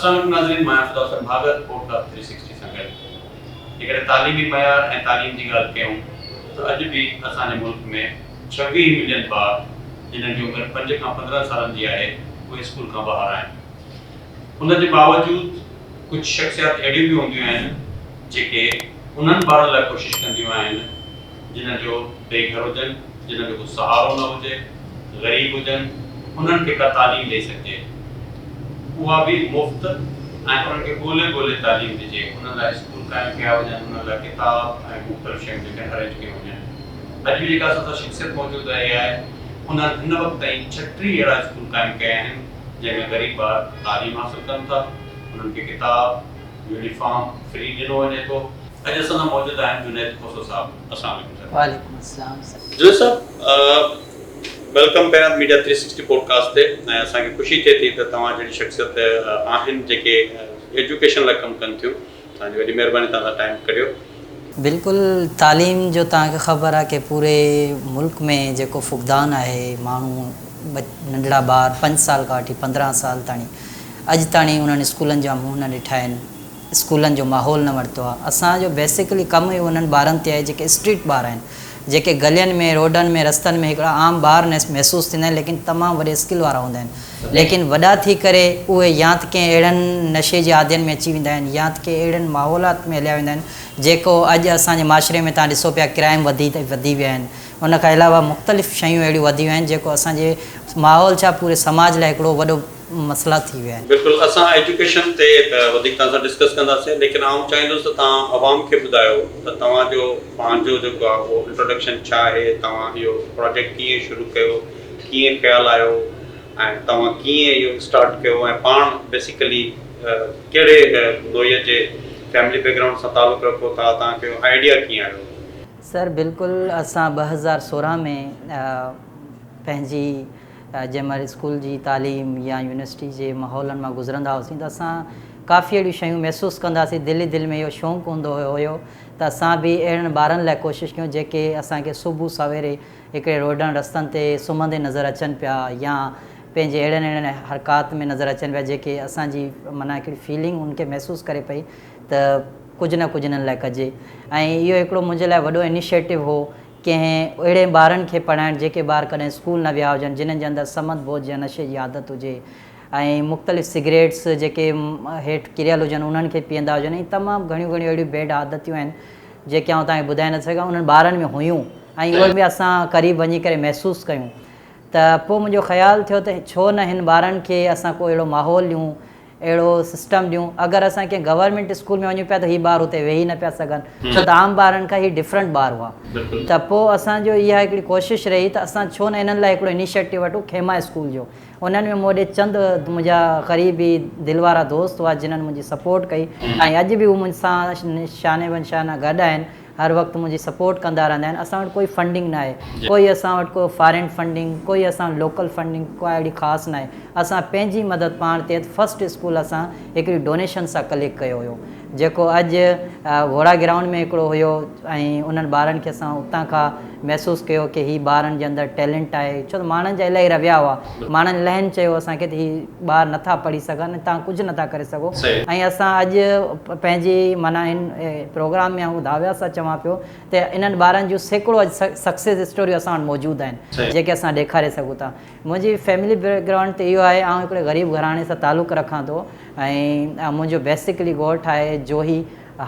السلام عليڪم ناظرين مان آهيان Fida Hussain Bhagat podcast three sixty سان گڏ جيڪڏهن تعليمي معيار ۽ تعليم جي ڳالهه ڪيون ته اڄ به اسان جي ملڪ ۾ 26 ملين ٻار جنھن جي عمر پنج کان 15 سالن جي آهي اهي اسڪول کان ٻاهر آهن ان جي باوجود ڪجهه شخصيات اهڙيون به هونديون آهن جيڪي انهن ٻارن لاء ڪوشش ڪنديون آهن جنھن جو بي گهر هجن، جنھن جو ڪو سهارو نه هجي، غريب هجن، انهن کي ڪا تعليم ڏئي سگهجي، اها به مفت ۽ انهن کي ڳولي ڳولي تعليم ڏجي، انهن لاء اسڪول قائم ڪيا وڃن، انهن لاء ڪتاب ۽ مختلف شيون جيڪي آهن ارينج ڪيون وڃن. اڄ به جيڪا اسان سان شخصيت موجود رهي آهي، انهن هن وقت تائين 36 اهڙا اسڪول قائم ڪيا آهن، جنهن ۾ غريب ٻار تعليم حاصل ڪن ٿا، انهن کي ڪتاب، يونيفارم فري ڏنو وڃي ٿو. اڄ اسان سان موجود آهن جنيد کوسو صاحب. السلام عليڪم سر. وعليڪم السلام سر. جنيد صاحب welcome پهريان ميڊيا ٿري سڪسٽي پوڊڪاسٽ تي ۽ اسان کي خوشي ٿئي ٿي ته توهان جهڙي شخصيت آهن جيڪي ايجوڪيشن لاء ڪم ڪن ٿيون. توهان جي وڏي مهرباني توهان سان ٽائيم ڪڍيو. بلڪل تعليم جو توهان کي خبر آهي ڪي پوري ملڪ ۾ جيڪو فقدان آهي ماڻهو ننڍڙا ٻار پنج سال کان وٺي 15 سال تاڻي اڄ تاڻي انهن اسڪولن جا منهن نه ڏٺا آهن، اسڪولن جو ماحول نه ورتو آهي. اسان جو بيسيڪلي ڪم ئي انهن ٻارن تي آهي جيڪي اسٽريٽ ٻار آهن، جيڪي گلين ۾ روڊن ۾ رستن ۾ هڪڙا عام ٻار محسوس ٿيندا آهن ليڪن تمام وڏي اسڪل وارا هوندا آهن ليڪن وڏا ٿي ڪري اهي يا ته ڪنهن اهڙن نشي جي عادين ۾ اچي ويندا آهن يا ته ڪنهن اهڙن ماحولات ۾ هليا ويندا آهن جيڪو اڄ اسان جي معاشري ۾ توهان ڏسو پيا ڪرائم وڌي وڌي ويا آهن ان کان علاوه مختلف شيون اهڙيون وڌي ويون آهن جيڪو اسان جي ماحول ڇا پوري سماج لاء هڪڙو وڏو مسئلا ٿي ويا آهن. بلڪل اسان ايجوڪيشن تي ته وڌيڪ توهان سان ڊسڪس ڪنداسين ليڪن آئون چاهيندس ته توهان عوام کي ٻڌايو ته توهان جو پنهنجو جيڪو آهي اهو انٽروڊڪشن ڇا آهي توهان اهو پراجيڪٽ ڪيئن شروع ڪيو ڪيئن خيال آيو ۽ توهان ڪيئن اهو اسٽارٽ ڪيو ۽ پاڻ بيسيڪلي ڪهڙي نوعيت جي فيملي بيڪ گرائونڊ سان تعلق رکو ٿا توهان کي اهو آئيڊيا ڪيئن آيو؟ سر بلڪل اسان 2016 ۾ پنهنجي جنهن مهل اسڪول جي تعليم يا يونيورسٽي جي ماحولن مان گذرندا هئاسين ته اسان ڪافي اهڙيون شيون محسوس ڪندا هئاسين دل ئي دل ۾ اهو شونق هوندو هيو ته اسان به اهڙن ٻارن لاء ڪوشش ڪيون جيڪي اسان کي صبح سويري هڪڙي روڊن رستن تي سمهندي نظر اچن پيا يا پنهنجي اهڙن اهڙن حرڪات ۾ نظر اچن پيا جيڪي اسان جي معنيٰ هڪڙي فيلنگ ان کي محسوس ڪري پئي ته ڪجهه نه ڪجهه انهن لاء ڪجي ۽ اهو هڪڙو منهنجي لاء وڏو انيشيٽو هو ڪنهن اهڙي ٻارن کي پڙهائڻ جيڪي ٻار ڪڏهن اسڪول نه ويا هجن جنھن جي اندر سمند بوجھ يا نشي جي عادت هجي ۽ مختلف سگريٽس جيڪي هيٺ ڪريل هجن انهن کي پيئندا هجن ۽ تمام گهڻيون گهڻيون اهڙيون بيڊ عادتيون آهن جيڪي آئون توهان کي ٻڌائي نٿو سگهان انهن ٻارن ۾ هيون ۽ اهي به اسان قريب وڃي ڪري محسوس ڪيون ته پوء منهنجو خيال ٿيو ته ڇو نه هن ٻارن کي اسان ڪو اهڙو ماحول ڏيون اهڙو سسٽم ڏيون اگر اسان ڪنهن گورنمينٽ اسڪول ۾ وڃون پيا ته هي ٻار اتي ويهي نه پيا سگهن ڇو ته عام ٻارن کان هي ڊفرنٽ ٻار هئا ته پوء اسان جو اها هڪڙي ڪوشش رهي ته اسان ڇو نه انهن لاء هڪڙو انيشيٽو وٺون خيما اسڪول جو انهن ۾ مون ڏي چند منهنجا قريبي دل وارا دوست هئا جنهن منهنجي سپورٽ ڪئي ۽ اڄ به هو مون سان شانه بن شانه گڏ آهن هر وقت منهنجي سپورٽ ڪندا رهندا آهن اسان وٽ ڪوئي فنڊنگ ناهي ڪوئي اسان وٽ ڪو فارين فنڊنگ ڪوئي اسان وٽ لوڪل فنڊنگ ڪا اهڙي خاص ناهي اسان پنهنجي مدد پاڻ تحت فرسٽ اسڪول اسان هڪڙي ڊونيشن سان ڪليڪٽ ڪيو هيو جيڪو اڄ گهوڙا گرائونڊ ۾ هڪڙو هيو ۽ انهن ٻارن کي اسان اتان کان محسوس ڪيو ڪي هي ٻارن جي اندر ٽيلنٽ آهي ڇو ته ماڻهن جا الاهي رويا هئا ماڻهن الاهين چيو اسان کي ته هي ٻار نٿا پڙهي سگهن ۽ توهان ڪجهه نٿا ڪري سگهو ۽ اسان اڄ پنهنجي معنيٰ هن پروگرام ۾ آئون دعويٰ سان چوان پيو ته انهن ٻارن جون سيڪڙو اڄ سڪسيس اسٽوريون اسان وٽ موجود آهن جيڪي اسان ڏيکاري سگهون ٿا منهنجي فيملي بيڪ گرائونڊ ته اهو آهي آئون هڪڙي غريب گهراڻي سان تعلق رکان ٿو ۽ منهنجو بيسڪلي ڳوٺ آهي جوهي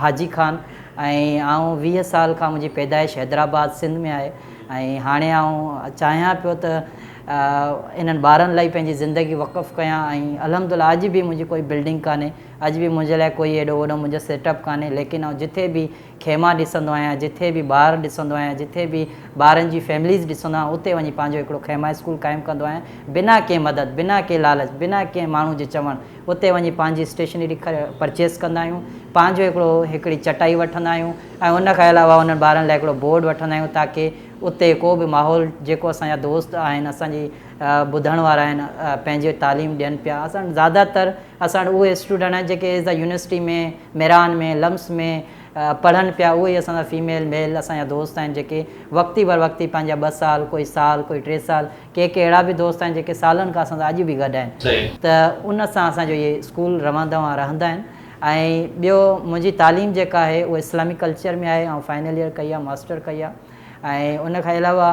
حاجي خان ۽ آئون 20 سال کان منهنجي پيدائش حيدرآباد سنڌ ۾ آهي ۽ هاڻي آئون چاهيان پيو ته انهن ٻارن لاء پنهنجي زندگي وقف ڪيان ۽ الحمد لله اڄ به منهنجي ڪوئي بلڊنگ ڪانهي اڄ به منهنجي لاء ڪوئي ايڏو وڏو منهنجو سيٽ اپ ڪانهي ليڪن آئون جٿي به خيما ڏسندو آهيان جٿي به ٻار ڏسندو آهيان جٿي به ٻارن جي فيمليز ڏسندو آهيان اتي وڃي پنهنجو هڪڙو خيما اسڪول قائم ڪندو آهيان بنا ڪنهن مدد بنا ڪنهن لالچ بنا ڪنهن ماڻهو جي چوڻ اتي وڃي پنهنجي اسٽيشنري پرچيز ڪندا آهيون پنهنجو هڪڙو هڪڙي چٽائي وٺندا آهيون ۽ ان کان علاوه انهن ٻارن لاء هڪڙو بورڊ وٺندا آهيون تاڪه اتي ڪو به ماحول جيڪو اسان جا دوست آهن اسان جي ٻڌڻ وارا آهن پنهنجي تعليم ڏين پيا اسان وٽ زياده تر اسان وٽ اهي اسٽوڊنٽ آهن جيڪي as the university ۾ Mehran ۾ LUMHS ۾ پڙهن پيا اهي ئي اسان سان فيميل ميل اسان جا دوست آهن جيڪي وقتي بر وقتي پنهنجا ٻه سال ڪوئي سال ڪوئي ٽي سال ڪي ڪي اهڙا به دوست آهن جيڪي سالن کان اسان سان اڄ به گڏ آهن ته ان سان اسان جو اهي اسڪول روان دوان رهندا آهن ۽ ٻيو منهنجي تعليم جيڪا آهي اها اسلامڪ ڪلچر ۾ آهي آئون فائنل ايئر ڪئي آهي ماسٽر ڪئي آهي ۽ ان کان علاوه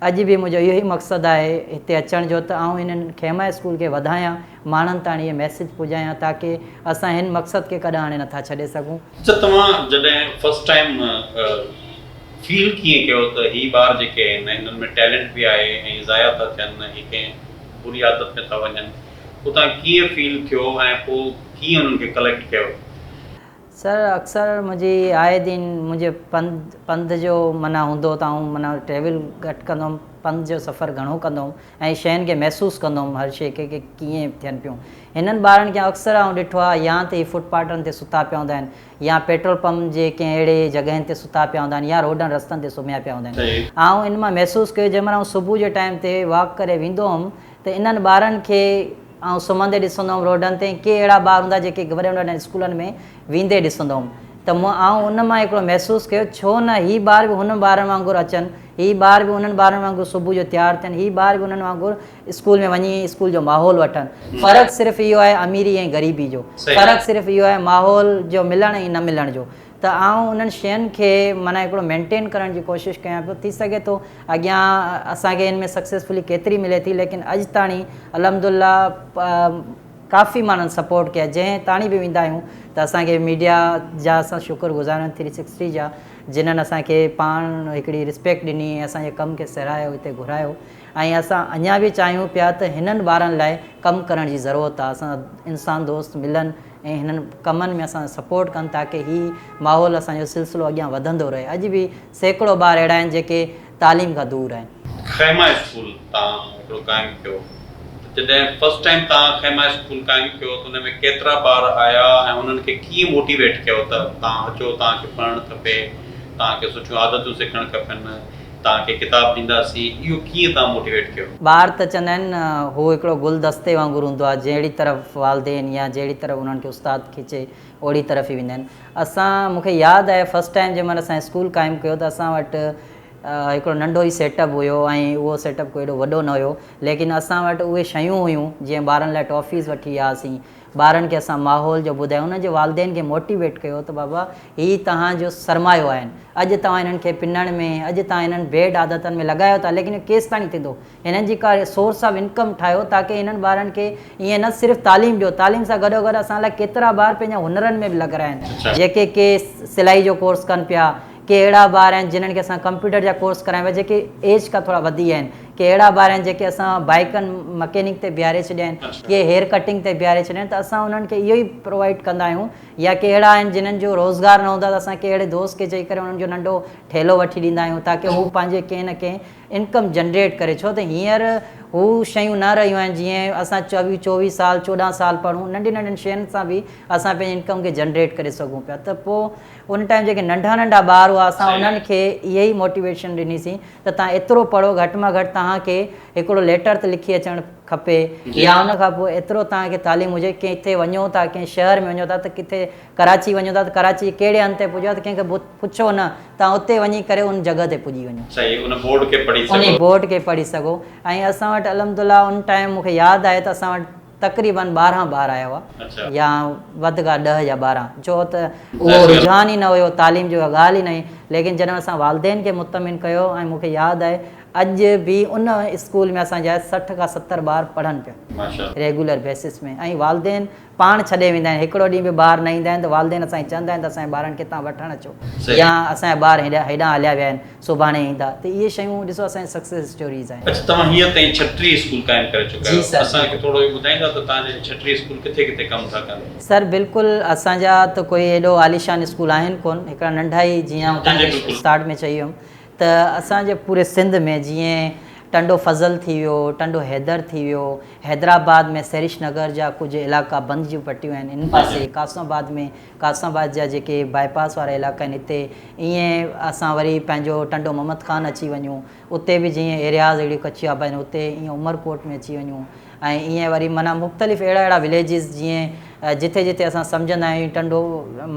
اڄ به منهنجو اهو ئي مقصد آهي هتي اچڻ جو ته آئون هنن خيما اسڪول کي وڌايان ماڻهن تاڻي اهي ميسيج پڄايان تاڪه اسان هن مقصد کي ڪڏهن هاڻي نٿا ڇڏي سگهون. اڇا توهان جڏهن فرسٽ ٽائيم فيل ڪيئن ڪيو ته هي ٻار جيڪي آهن هنن ۾ ٽيلنٽ به آهي ۽ ضايع ٿا ٿين هي ڪنهن بري عادت ۾ ٿا وڃن پوء توهان ڪيئن فيل ٿيو ۽ پوء ڪيئن انهن کي ڪليڪٽ ڪيو؟ سر اڪثر منهنجي آئي دن منهنجي پنڌ پنڌ جو معنيٰ هوندو ته آئون معنيٰ ٽريول گهٽ ڪندو هوم پنڌ جو سفر گهڻو ڪندو هوم ۽ شين کي محسوس ڪندو هوم هر شي کي ڪي ڪيئن ٿين پيون هنن ٻارن کي اڪثر آئون ڏٺو آهي يا ته هي فٽ پاٽن تي ستا پيا هوندا آهن يا پيٽرول پمپ جي ڪنهن اهڙي جڳهين تي ستا پيا هوندا آهن يا روڊن رستن تي سمهيا پيا هوندا آهن آئون ان مان محسوس ڪيو جنهن مهل آئون صبح جي ٽائيم تي واڪ ڪري ويندو هوم ته انهن ٻارن کي آئون سمهندي ڏسندو هوم روڊن تي ۽ ڪي اهڙا ٻار هوندا جيڪي وڏن وڏن اسڪولن ۾ ويندي ڏسندو هوم ته مون آئون ان مان هڪڙو محسوس ڪيو ڇو نه هي ٻار به هنن ٻارن وانگر اچن هي ٻار به انهن ٻارن وانگر صبح جو تيار ٿين هي ٻار به انهن وانگر اسڪول ۾ وڃي اسڪول جو ماحول وٺن فرق صرف اهو آهي اميري ۽ غريبي جو فرق صرف اهو آهي ماحول جو ملڻ ۽ نه ملڻ جو ته آئون انهن شين کي معنيٰ هڪڙو مينٽين ڪرڻ جي ڪوشش ڪيان پيو ٿي سگهي ٿو اڳيان اسان کي ان ۾ سڪسيسفلي ڪيتري ملي ٿي ليڪن اڄ تاڻي الحمد لله ڪافي ماڻهن سپورٽ ڪيا جنهن تاڻي به ويندا آهيون ته اسان کي ميڊيا جا اسان شڪر گذار آهيون ٿري سڪسٽي جا جنھن اسان کي پاڻ هڪڙي رسپيڪٽ ڏني ۽ اسان جي ڪم کي سراهيو هتي گهرايو ۽ اسان اڃا به چاهيون پيا ته هنن ٻارن لاء ڪم ڪرڻ جي ضرورت آهي اسان انسان دوست ملن ۽ هنن ڪمن ۾ اسان سپورٽ ڪن تاڪه هي ماحول اسان جو سلسلو اڳيان وڌندو رهي اڄ به سيڪڙو ٻار اهڙا آهن جيڪي تعليم کان دور آهن. خيما اسڪول تان هڪڙو قائم ٿيو ته جڏهن فرسٽ ٽائيم تان خيما اسڪول قائم ٿيو ته ان ۾ ڪيترا ٻار آيا ۽ انهن کي ڪيئن موٽيويٽ ڪيو ته تان اچو تان کي پڙهڻ کپي تان کي سٺيون عادتون سکڻ کپن توهان کي ڪتاب ڏينداسين اهو ڪيئن توهان موٽيويٽ ڪيو؟ ٻار ته چوندا آهن هو هڪڙو گل دستي وانگر هوندو آهي جهڙي طرف والدين يا جهڙي طرف انهن کي استاد کيچي اوڙي طرف ئي ويندا آهن اسان مون کي ياد آهي فرسٽ ٽائيم جنهن مهل اسان اسڪول قائم ڪيو ته اسان وٽ هڪڙو ننڍو ئي سيٽ اپ هيو ۽ اهو سيٽ اپ ڪو ايڏو وڏو نه هيو ليڪن اسان وٽ اهي شيون هيون جيئن ٻارن لاء ٽافيز وٺي ويا هئاسين ٻارن کي اسان ماحول جو ٻڌايو انهن جي والدين کي موٽيويٽ ڪيو ته بابا هي توهان جو سرمايو آهن اڄ توهان هنن کي پنڻ ۾ اڄ توهان هنن بيڊ عادتن ۾ لڳايو ٿا ليڪن اهو ڪيستاڻي ٿيندو هنن جي ڪا سورس آف انڪم ٺاهيو تاڪه هنن ٻارن کي ائين نه صرف تعليم ڏيو تعليم سان گڏو گڏ اسان لاء ڪيترا ٻار پنهنجا هنرن ۾ به لڳرايا آهن جيڪي ڪي سلائي جو ڪورس ڪن پيا ڪي اهڙا ٻار آهن جنھن کي اسان ڪمپيوٽر جا ڪورس ڪرايا ويا جيڪي ايج کان ٿورا وڌي آهن ڪي اهڙا ٻار آهن جيڪي اسان بائيڪن مڪينڪ تي بيهاري ڇڏيا آهن ڪي هيئر ڪٽنگ تي بيهاري ڇڏيا آهن ته اسان انهن کي اهو ئي پرووائيڊ ڪندا آهيون يا ڪي اهڙا آهن جنھن جو روزگار نه هوندو آهي ته اسان ڪي اهڙي دوست کي چئي ڪري انهن جو ننڍو ٺيلو وٺي ڏيندا آهيون تاڪه هو پنهنجي ڪنهن نه ڪنهن انڪم جنريٽ ڪري ڇو ته هينئر هو شيون نه رهيون آهن جيئن اسان چوويهه چوويهه سال چوڏهن سال پڙهون ننڍين ننڍين شين سان به اسان پنهنجي انڪم کي جنريٽ ڪري سگهون پيا ته پوء ان ٽائيم جيڪي ننڍا ننڍا ٻار هئا اسان انهن کي اهي ئي موٽيويشن ڏني سين ته توهان ايترو پڙهو گهٽ مان گهٽ توهان کي هڪڙو ليٽر ته لکي اچڻ کپي يا ان کان پوء ايترو توهان کي تعليم هجي ڪٿي وڃو ٿا ڪنهن شهر ۾ وڃو ٿا ته ڪٿي ڪراچي وڃو ٿا ته ڪراچي جي ڪهڙي هنڌ تي پڄو ته ڪنهن کي پڇو نه توهان اتي وڃي ڪري ان جڳهه تي پڄي وڃو. صحيح ان بورڊ کي پڙهي سگهو. انهي بورڊ کي پڙهي سگهو ۽ اسان وٽ الحمدلله ان ٽائيم مون کي ياد آهي ته اسان وٽ تقريباً 12 ٻار آيا هئا يا وڌ کان 10 يا 12 ڇو ته اهو رجحان ئي نه هيو تعليم جو ڳالهه ئي نه هئي ليڪن جڏهن اسان والدين کي مطمئن ڪيو ۽ مون کي ياد آهي اڄ به ان اسڪول ۾ اسان جا 60 کان 70 ٻار پڙهن پيا ريگولر بيسس ۾ ۽ والدين پاڻ ڇڏي ويندا آهن هڪڙو ڏينهن به ٻار نه ايندا آهن ته والدين اسان کي چوندا آهن ته اسان جي ٻارن کي تان وٺڻ اچو يا اسان جا ٻار هيڏانهن هليا ويا آهن سڀاڻي ايندا ته اهي شيون ڏسو اسان جي سڪسيس اسٽوريز آهن. اڇا توهان هينئر تائين 36 اسڪول قائم ڪري چڪا آهيو اسان کي ٿورو اهو ٻڌائيندا ته توهان جا 36 اسڪول ڪٿي ڪٿي ڪم ٿا ڪن. سر بلڪل اسان جا ته ڪوئي ايڏو عاليشان اسڪول آهن ڪون هڪڙا ننڍا ئي جيئن آئون توهان کي اسٽارٽ ۾ چئي ويم ته اسان جي پوري سنڌ ۾ جيئن ٽنڊو فضل ٿي ويو ٽنڊو حيدر ٿي ويو حيدرآباد ۾ سيرش نگر جا ڪجهه علائقا بند جون پٽيون آهن ان پاسي قاسم آباد ۾ قاسم آباد جا جيڪي باء پاس وارا علائقا آهن اتي ائين اسان وري پنهنجو ٽنڊو محمد خان اچي وڃون اتي به جيئن ايرياز اهڙيون ڪچيون آباديون آهن اتي ائين عمرڪوٽ ۾ اچي وڃون ۽ ائين وري معنيٰ مختلف اهڙا اهڙا وليجز جيئن جٿي جٿي اسان سمجهندا آهيون ٽنڊو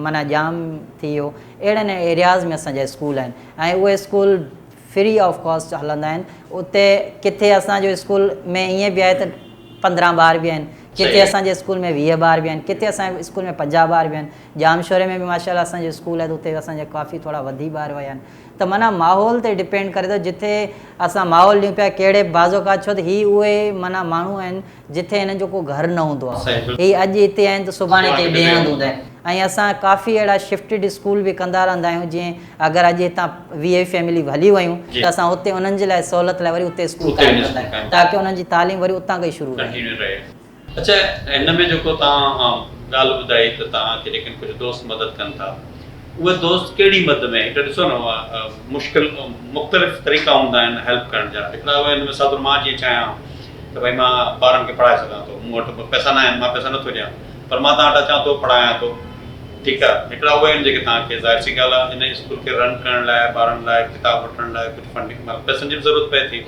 معنيٰ ڄام ٿي ويو اهڙن ايرياز ۾ اسان جا اسڪول آهن ۽ اهي اسڪول فري آف ڪاسٽ هلندا آهن اتي ڪٿي اسان جو اسڪول ۾ ائين به آهي ته 15 ٻار به آهن ڪٿي اسان جي اسڪول ۾ 20 ٻار به آهن ڪٿي اسان جي اسڪول ۾ 50 ٻار به آهن ڄامشوري ۾ به ماشاء الله اسان جو اسڪول آهي ته اتي اسان جا ڪافي ٿورا وڌي ٻار ويا آهن ته معنيٰ ماحول تي ڊپينڊ ڪري ٿو جتي اسان ماحول ڏيون پيا ڪهڙي بعض اوقات ڇو ته هي اهي معنيٰ ماڻهو آهن جتي هنن جو ڪو گهر نه هوندو آهي هي اڄ هتي آهن ته سڀاڻي ڪنهن ٻئي هنڌ هوندا آهن ۽ اسان ڪافي اهڙا شفٽيڊ اسڪول به ڪندا رهندا آهيون جيئن اگر اڄ هتان 20 فيملي هلي ويون ته اسان اتي انهن جي لاء سهولت لاء وري اتي اسڪول قائم ڪندا آهيون تاڪه انهن جي تعليم وري اتان کان ئي شروع رهي. اڇا هن ۾ جيڪو توهان ڳالهه ٻڌائي ته توهان کي جيڪي ڪجهه دوست مدد ڪن ٿا اهي دوست ڪهڙي مد ۾ هڪ ڏسو نه مشڪل مختلف طريقا هوندا آهن هيلپ ڪرڻ جا هڪڙا اهي آهن مثال طور مان جيئن چاهيان ته ڀئي مان ٻارن کي پڙهائي سگهان ٿو مون وٽ پئسا نه آهن مان پئسا نٿو ڏيان پر مان توهان وٽ اچان ٿو پڙهايان ٿو ٺيڪ آهي هڪڙا اهي آهن جيڪي توهان کي ظاهر سي ڳالهه آهي ان اسڪول کي رن ڪرڻ لاء ٻارن لاء ڪتاب وٺڻ لاء ڪجهه فنڊنگ مطلب پئسن جي به ضرورت پئي ٿي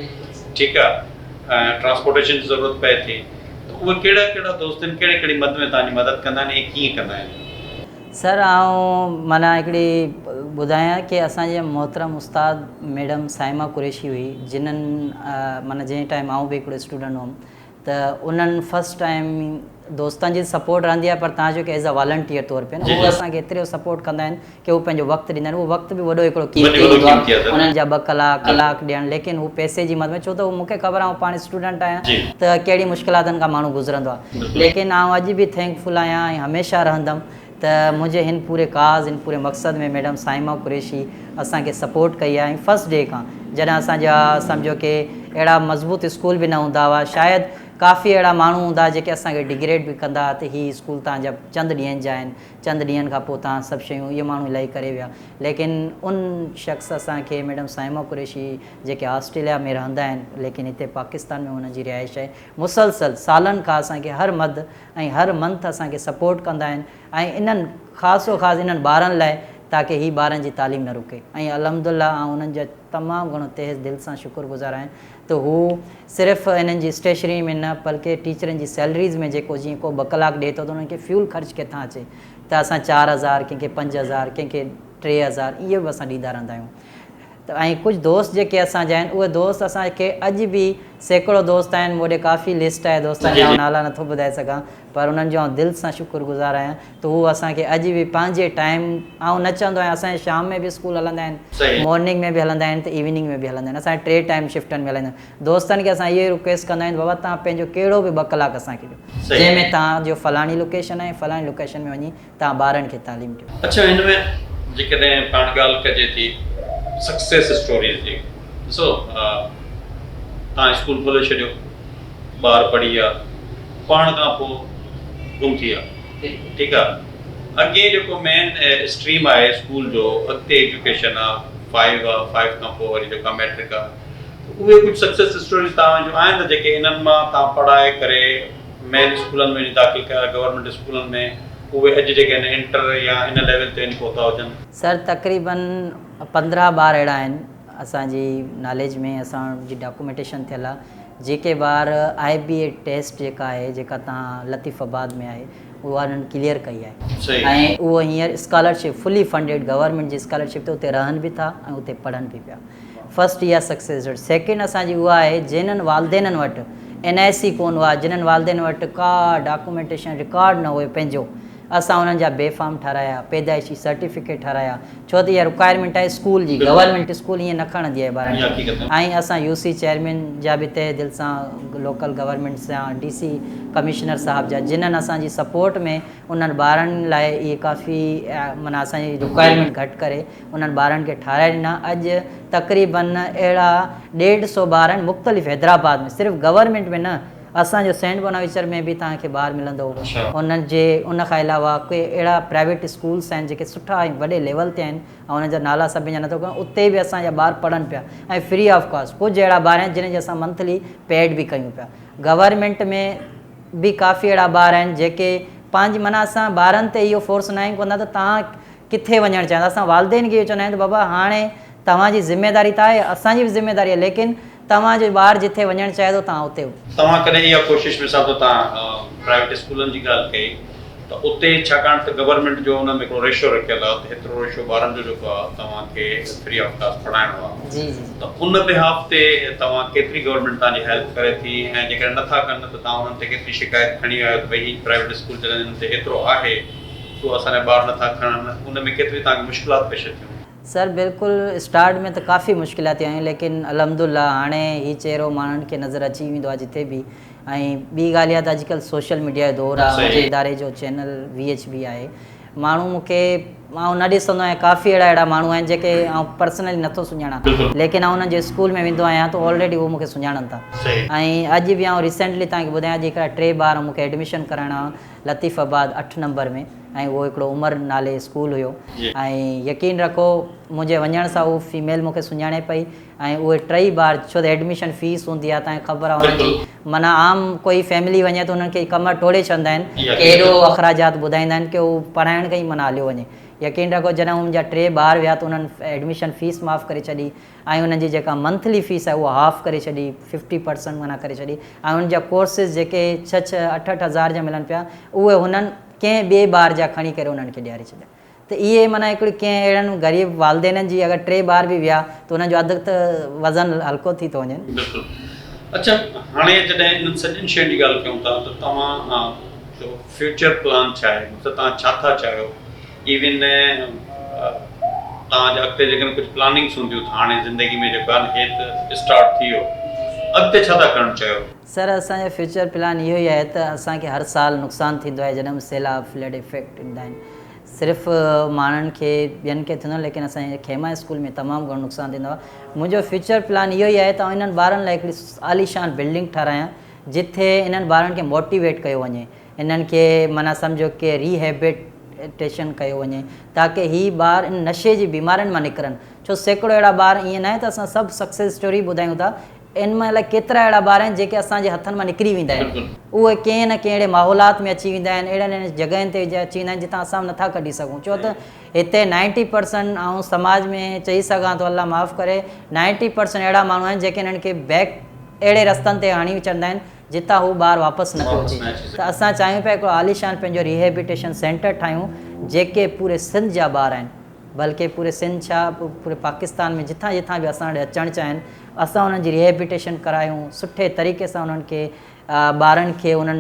ٺيڪ آهي ۽ ٽرانسپورٽيشن جي ضرورت پئي ٿي ته اهي ڪهڙا ڪهڙا دوست آهن ڪهڙي ڪهڙي مد ۾ توهان جي مدد ڪندا آهن ۽ ڪيئن ڪندا آهن. سر آئون معنيٰ هڪڙي ٻڌايان ڪي اسان جي محترم استاد ميڊم صائمه قريشي هئي جنھن معنيٰ جنهن ٽائيم آئون به هڪڙو اسٽوڊنٽ هئم ته انهن فرسٽ ٽائيم دوستن جي سپورٽ رهندي آهي پر تان جو ايز اي والنٽيئر طور پي نه هو اسان کي ايترو سپورٽ ڪندا آهن ڪي هو پنهنجو وقت ڏيندا آهن اهو وقت به وڏو هڪڙو قيمتي هوندو آهي انهن جا ٻه ڪلاڪ ڪلاڪ ڏيڻ ليڪن هو پئسي جي مد ۾ ڇو ته مون کي خبر آهي آئون پاڻ اسٽوڊنٽ آهيان ته ڪهڙي مشڪلاتن کان ماڻهو گذرندو آهي ليڪن آئون اڄ به thank فل آهيان ۽ هميشه رهندم ته منهنجي هن پوري ڪاز هن پوري مقصد ۾ ميڊم صائمه قريشي اسان کي سپورٽ ڪئي آهي ۽ فرسٽ ڊي کان جڏهن اسان جا سمجهو ڪي اهڙا مضبوط اسڪول به نه هوندا هئا شايد ڪافي اهڙا ماڻهو هوندا جيڪي اسان کي ڊگريڊ به ڪندا هئا ته هي اسڪول توهان جا چند ڏينهن جا آهن چند ڏينهن کان پوء توهان سڀ شيون اهي ماڻهو الاهي ڪري ويا ليڪن ان شخص اسان کي ميڊم صائمه قريشي جيڪي آسٽريليا ۾ رهندا آهن ليڪن هتي پاڪستان ۾ انهن جي رهائش آهي مسلسل سالن کان اسان کي هر مد ۽ هر منٿ اسان کي سپورٽ ڪندا آهن ۽ انهن خاص و خاص انهن ٻارن لاء تاڪه هي ٻارن جي تعليم نه رڪي ۽ الحمدالله آئون انهن جا تمام گهڻو تهه دل سان شڪر گذار آهيان ته هو صرف انهن جي اسٽيشنري ۾ نه بلڪه ٽيچرن جي سيلريز ۾ جيڪو جيئن ڪو ٻه ڪلاڪ ڏئي ٿو ته انهن کي فيول خرچ ڪٿان اچي ته اسان 4000 ڪنهن کي 5000 ڪنهن کي 3000 اهي به اسان ڏيندا رهندا آهيون ته ۽ ڪجهه دوست جيڪي اسان جا آهن اهي دوست اسان کي اڄ به سيڪڙو دوست آهن مون ڏي ڪافي لسٽ آهي دوستن جا آئون نالا نٿو ٻڌائي سگهان پر انهن جو آئون دل سان شڪر گذار آهيان ته هو اسان کي اڄ به پنهنجي ٽائيم آئون نه چوندو آهيان اسان جي شام ۾ به اسڪول هلندا آهن مارننگ ۾ به هلندا آهن ته ايوننگ ۾ به هلندا آهن اسان جي ٽي ٽائيم شفٽن ۾ هلندا آهن دوستن کي اسان اهو ئي رڪويسٽ ڪندا آهيون ته بابا توهان پنهنجو ڪهڙو به ٻه ڪلاڪ اسان کي ڏيو جنهن ۾ توهان جو فلاڻي لوڪيشن آهي فلاڻي لوڪيشن ۾ وڃي توهان ٻارن کي تعليم ڏيو. اڇا هن ۾ جيڪڏهن پاڻ ڳالهه ڪجي ٿي سڪسيس اسٽوريز جي ڏسو توهان اسڪول کولي ڇڏيو ٻار پڙهي ويا پڙهڻ کان پوء گم ٿي ويا ٺيڪ آ اڳي جيڪو مين اسٽريم آهي اسڪول جو اڳتي ايجوڪيشن آ فائيو آ فائيو کان پوء وري جيڪا ميٽرڪ آ اهي ڪجهه سڪسيس اسٽوريز توهان جون آهن ته جيڪي انهن مان توهان پڙهائي ڪري مين اسڪولن ۾ وڃي داخل ڪيا گورنمينٽ اسڪولن ۾ اهي اڄ جيڪي آهن انٽر يا ان ليول تي وڃي پهتا هجن. سر تقريبن 15 ٻار اهڙا آهن اسان جي ناليج ۾ اسان جي ڊاڪومينٽيشن ٿيل آهي جيڪي ٻار آء بي اي ٽيسٽ جيڪا آهي جيڪا تان لطيف آباد ۾ آهي اها انهن ڪليئر ڪئي آهي ۽ اهو هينئر اسڪالرشپ فلي فنڊيڊ گورنمينٽ جي اسڪالرشپ تي اتي رهن به ٿا ۽ اتي پڙهن به پيا. فرسٽ اها سڪسيس ريٽ سيڪنڊ اسان جي اها آهي جنھن والدينن وٽ اين آء سي ڪون هئا جنھن والدين وٽ ڪا ڊاڪومينٽيشن رڪارڊ نه هيو پنھنجو اسان انھن جا بي فارم ٺھرايا پيدائشي سرٽيفڪيٽ ٺھرايا ڇو ته اها رڪوائرمينٽ آهي اسڪول جي گورنمينٽ اسڪول ائين نه کڻندي آهي ٻارن کي ۽ اسان يو سي چيئرمين جا به تهه دل سان لوڪل گورنمينٽ سان ڊي سي ڪمشنر صاحب جا جنھن اسان جي سپورٽ ۾ انھن ٻارن لاء اهي ڪافي معنيٰ اسان جي رڪوائرمينٽ گهٽ ڪري انهن ٻارن کي ٺاهرائي ڏنا اڄ تقريبن اهڙا ڏيڍ سو ٻار آهن مختلف حيدرآباد ۾ صرف گورنمينٽ ۾ نه اسان جو سينٽ بوناويچر ۾ به توهان کي ٻار ملندو انهن جي ان کان علاوه ڪي اهڙا پرائيويٽ اسڪولس آهن جيڪي سٺا ۽ وڏي ليول تي آهن ۽ انهن جا نالا سڀني جا نٿو کڻان اتي به اسان جا ٻار پڙهن پيا ۽ فري آف ڪاسٽ ڪجهه اهڙا ٻار آهن جن جي اسان منٿلي پيڊ به ڪيون پيا گورنمينٽ ۾ به ڪافي اهڙا ٻار آهن جيڪي پنهنجي معنيٰ اسان ٻارن تي اهو فورس ناهيون ڪندا ته توهان ڪٿي وڃڻ چاهيندا اسان والدين کي اهو چوندا آهيون ته بابا هاڻي توهان جي ذميواري ته آهي اسان جي به ذميواري آهي ليڪن توهان جو ٻار جٿي وڃڻ چاهي ٿو توهان اتي. توهان ڪڏهن اها ڪوشش مثال طور توهان پرائيويٽ اسڪولن جي ڳالهه ڪئي ته اتي ڇاڪاڻ ته گورنمينٽ جو ان ۾ هڪڙو ريشو رکيل آهي ته هيترو ريشو ٻارن جو جيڪو آهي توهان کي فري آف ڪاسٽ پڙهائڻو آهي جي جي ته ان بيهاف تي توهان ڪيتري گورنمينٽ توهان جي هيلپ ڪري ٿي ۽ جيڪڏهن نٿا ڪن ته توهان انهن تي ڪيتري شڪايت کڻي ويا آهيو ته ڀئي هي پرائيويٽ اسڪول جڏهن انهن تي ايترو آهي سو اسان جا ٻار نٿا کڻن ان ۾ ڪيتري توهان کي مشڪلات پيش اچيون؟ سر بلڪل اسٽارٽ ۾ ته ڪافي مشڪلاتيون آيون ليڪن الحمد الله هاڻي هي چهرو ماڻهن کي نظر اچي ويندو آهي جتي به ۽ ٻي ڳالهه اها ته اڄڪلهه سوشل ميڊيا جو دور آهي منهنجي اداري جو چينل وي ايڇ بي آهي ماڻهو مون کي آئون نه ڏسندو آهيان ڪافي اهڙا اهڙا ماڻهو آهن جيڪي آئون پرسنلي نٿو سڃاڻان ليڪن آئون انهن جي اسڪول ۾ ويندو آهيان ته آلريڊي هو مون کي سڃاڻن ٿا ۽ اڄ به آئون ريسينٽلي توهان کي ٻڌايان اڄ هڪڙا ٽي ٻار مون کي ايڊميشن ڪرائڻا لطيف آباد اٺ نمبر ۾ ۽ اهو هڪڙو عمر نالي اسڪول هيو ۽ يقين رکو منهنجي وڃڻ سان هو فيميل مون کي سڃاڻي پئي ۽ اهي ٽئي ٻار ڇو ته ايڊميشن فيس هوندي آهي تنهن کي خبر آهي انهن جي معنيٰ عام ڪوئي فيملي وڃي ته انهن کي ڪمر ٽوڙي ڇڏندا آهن ڪي ايڏو اخراجات ٻڌائيندا آهن ڪي هو پڙهائڻ کان ئي معنيٰ هليو وڃي يقين رکو جڏهن منهنجا ٽي ٻار ويا ته انهن ايڊميشن فيس معاف ڪري ڇڏي ۽ انهن جي جيڪا منٿلي فيس آهي اها هاف ڪري ڇڏي، ففٽي پرسنٽ معنيٰ ڪري ڇڏي ۽ انهن جا ڪورسز جيڪي ڇهه ڇهه اٺ اٺ هزار جا ملن پيا اهي هنن ڪنهن ٻئي ٻار جا کڻي ڪري انهن کي ڏياري ڇڏيا ته اهي معنيٰ هڪڙي ڪنهن اهڙن غريب والدينن جي اگر ٽي ٻار به ويا ته انهن جو اڌ ته وزن هلڪو ٿي ٿو وڃي. بلڪل اڇا هاڻي جڏهن انهن سڄين شين جي ڳالهه ڪيون ٿا ته توهان جو فيوچر پلان ڇا آهي مطلب توهان ڇا ٿا چاهيو ايون توهان جا اڳتي جيڪڏهن ڪجهه پلاننگس هونديون ته هاڻي زندگي ۾ جيڪو آهي نه هي ته اسٽارٽ ٿي ويو اڳتي ڇا ٿا ڪرڻ چاهيو؟ سر اسان جو فيوچر پلان اهو ئي آهي ته اسان کي هر سال نقصان ٿيندو آهي جڏهن به سيلاب فلڊ افيڪٽ ايندا آهن صرف ماڻهن کي ٻين کي ٿيندو آهي ليڪن اسان جي خيما اسڪول ۾ تمام گهڻو نقصان ٿيندو آهي منهنجو فيوچر پلان اهو ئي آهي ته آئون انهن ٻارن لاء هڪڙي عاليشان بلڊنگ ٺهرايان جتي انهن ٻارن کي موٽيويٽ ڪيو وڃي انهن کي معنيٰ سمجهو ڪي ري هيبيٽيشن ڪيو وڃي تاڪه هي ٻار ان نشي جي بيمارين مان نڪرن ڇو سيڪڙو اهڙا ٻار ائين ناهي ته اسان سڀ سڪسيس اسٽوري ٻڌايون ٿا ان مان الائي ڪيترا اهڙا ٻار آهن جيڪي اسان جي هٿن مان نڪري ويندا آهن اهي ڪنهن نه ڪنهن اهڙي ماحولات ۾ اچي ويندا آهن اهڙن اهڙن جڳهين تي اچي ويندا آهن جتان اسان به نٿا ڪڍي سگهون ڇو ته هتي نائنٽي پرسنٽ آئون سماج ۾ چئي سگهان ٿو الله معاف ڪري نائنٽي پرسنٽ اهڙا ماڻهو آهن جيڪي انهن کي بيڪ اهڙي رستن تي هڻي ڇڏندا آهن جتان هو ٻار واپس نه پيو اچي ته اسان چاهيون پيا هڪڙو عاليشان پنهنجو ريهيبيٽيشن سينٽر ٺاهيون جيڪي پوري سنڌ جا ٻار آهن بلڪه پوري سنڌ ڇا پوري پاڪستان ۾ جتان جتان به اسان وٽ اچڻ چاهين اسان انهن جي ريهيبيٽيشن ڪرايون سٺي طريقي سان انهن کي ٻارن کي انهن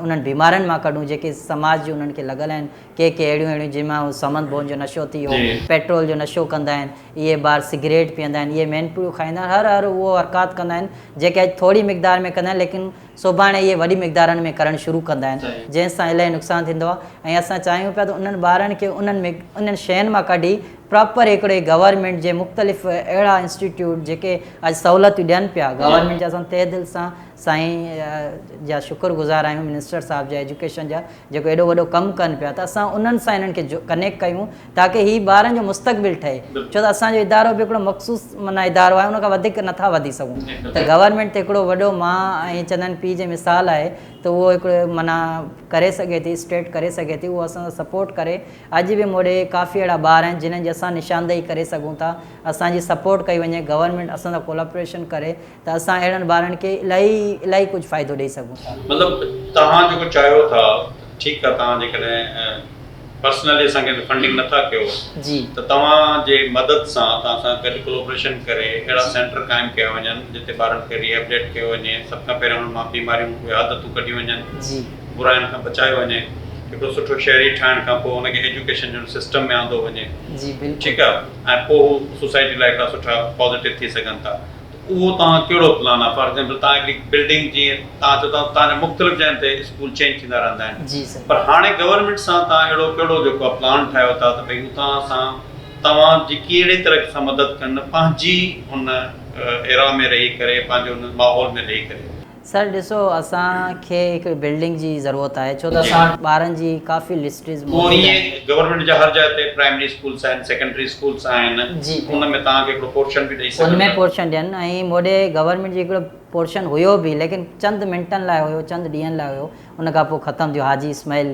انهن بيمارين مان ڪڍون جيڪي سماج جي انهن کي لڳل آهن ڪي ڪي اهڙيون اهڙيون جن مان سمند ڀون جو نشو ٿي ويو پيٽرول جو نشو ڪندا آهن اهي ٻار سگريٽ پيئندا آهن اهي مين پڙيون کائيندا آهن هر هر اهو حرڪات ڪندا آهن جيڪي اڄ ٿوري مقدار ۾ ڪندا آهن ليڪن سڀاڻي اهي وڏي مقدارن ۾ ڪرڻ شروع ڪندا آهن جنهن سان الاهي نقصان ٿيندو آهي ۽ اسان چاهيون پيا ته انهن ٻارن کي انهن انهن شين مان ڪڍي پراپر هڪڙي گورنمينٽ جي مختلف اهڙا انسٽيٽيوٽ جيڪي اڄ سهولتون ڏين پيا گورنمينٽ جا اسان تهه دل سان سائين جا شڪر گذار آهيون منسٽر صاحب جا ايجوڪيشن جا جيڪو ايڏو وڏو ڪم ڪن پيا ته اسان انهن سان انهن کي ڪنيڪٽ ڪيون تاڪه هي ٻارن جو مستقبل ٺهي ڇو ته اسان جو ادارو به هڪڙو مخصوص معنيٰ ادارو آهي ان کان وڌيڪ نٿا وڌي سگهون ته گورنمينٽ ته هڪڙو وڏو مان ۽ چندن پيء جي مثال آهي ته اهو هڪڙو معنيٰ ڪري سگهي ٿي اسٽيٽ ڪري سگهي ٿي اهو اسان سان سپورٽ ڪري اڄ به مون ڏي ڪافي اهڙا ٻار آهن جنهن جي اسان نشاندهي ڪري سگهون ٿا اسان جي سپورٽ ڪئي وڃي گورنمينٽ اسان سان ڪولابريشن ڪري ته اسان اهڙن ٻارن کي الاهي الاهي ڪجهه فائدو ڏئي سگهون ٿا. مطلب توهان جيڪو چاهيو ٿا ٺيڪ آ توهان جيڪڏهن پرسنلي اسان کي فنڊنگ نٿا ڪيو جي ته توهان جي مدد سان توهان سان گڏ ڪولابريشن ڪري اهڙا سينٽر قائم ڪيا وڃن جتي ٻارن کي ريهيبليٽ ڪيو وڃي سڀ کان پهريان انهن مان بيماريون اهي عادتون ڪڍيون وڃن جي براين کان بچايو وڃي هڪڙو سٺو شهري ٺاهڻ کان پوء ان کي ايجوڪيشن جو سسٽم ۾ آندو وڃي جي بلڪل ٺيڪ آ ۽ پوء هو سوسائٽي لاء هڪڙا سٺا پازيٽو ٿي سگهن ٿا اهو توهان ڪهڙو پلان آهي فار ايگزامپل توهان هڪڙي بلڊنگ جيئن توهان چئو ٿا توهان جا مختلف جاين تي اسڪول چينج ٿيندا رهندا آهن جي سر پر هاڻي گورنمينٽ سان توهان اهڙو ڪهڙو جيڪو آهي پلان ٺاهيو ٿا ته ڀئي هو توهان سان توهان جي ڪهڙي طرح سان مدد ڪن پنهنجي ان ايرا ۾ رهي ڪري پنهنجي ان ماحول ۾ رهي ڪري. سر ڏسو اسان کي هڪڙي بلڊنگ جي ضرورت آهي ڇو ته اسان وٽ ٻارن جي ڪافي لسٽز پوء موجود آهن. ائين گورنمينٽ جا هر جاء تي پرائمري اسڪولس آهن سيڪنڊري اسڪولس آهن جي ان ۾ توهان کي هڪڙو پورشن به ڏئي ان سگهن ۾ ٿا. پورشن ڏين ۽ موڏي گورنمينٽ جي هڪڙو پورشن هيو به ليڪن چند منٽن لاء هيو چند ڏينهن لاء هيو ان کان پوء ختم ٿيو حاجي اسماعيل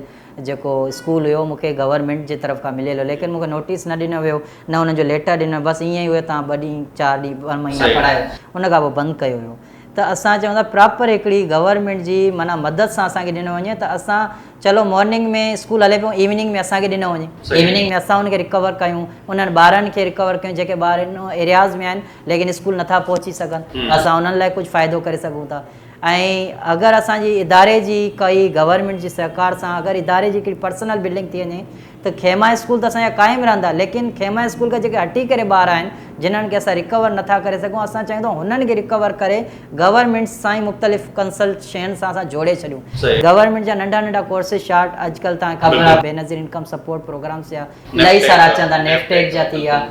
جيڪو اسڪول هيو مون کي گورنمينٽ جي طرف کان مليل هيو ليڪن مون کي نوٽيس نه ڏنو ويو نه انهن جو ليٽر ڏنو ويو بس ائين ئي هيو توهان ٻه ڏينهن چار ڏينهن ٻه مهينا پڙهايو ان کان پوء بند ڪيو ويو. ته اسان چئون ٿا پراپر هڪڙي گورنمينٽ جي معنيٰ مدد سان اسان کي ڏنو وڃي ته اسان چلو مارننگ ۾ اسڪول هلي پيو ايوننگ ۾ اسان کي ڏنو وڃي ايوننگ ۾ اسان ان کي رڪور ڪيون انهن ٻارن کي رڪور ڪيون جيڪي ٻار ان ايرياز ۾ آهن ليڪن اسڪول نٿا پهچي سگهن اسان انهن لاء ڪجهه فائدو ڪري سگهون ٿا ۽ اگر اسان جي اداري جي ڪائي گورنمينٽ جي سهڪار سان اگر اداري جي هڪڙي پرسنل بلڊنگ ٿي وڃي ته خيما اسڪول ته اسان جا قائم رهندا ليڪن خيما اسڪول کان جيڪي هٽي ڪري ٻار آهن جنھن کي اسان رڪور نٿا ڪري سگهون اسان چاهيون ٿا هنن کي رڪور ڪري گورنمينٽ سان ئي مختلف ڪنسلٽ شين سان اسان جوڙي ڇڏيون گورنمينٽ جا ننڍا ننڍا ڪورسز شارٽ اڄڪلهه توهان کي خبر آهي بينظير انڪم سپورٽ پروگرامس جا الاهي سارا اچن ٿا نيفٽيڪ جا ٿي ويا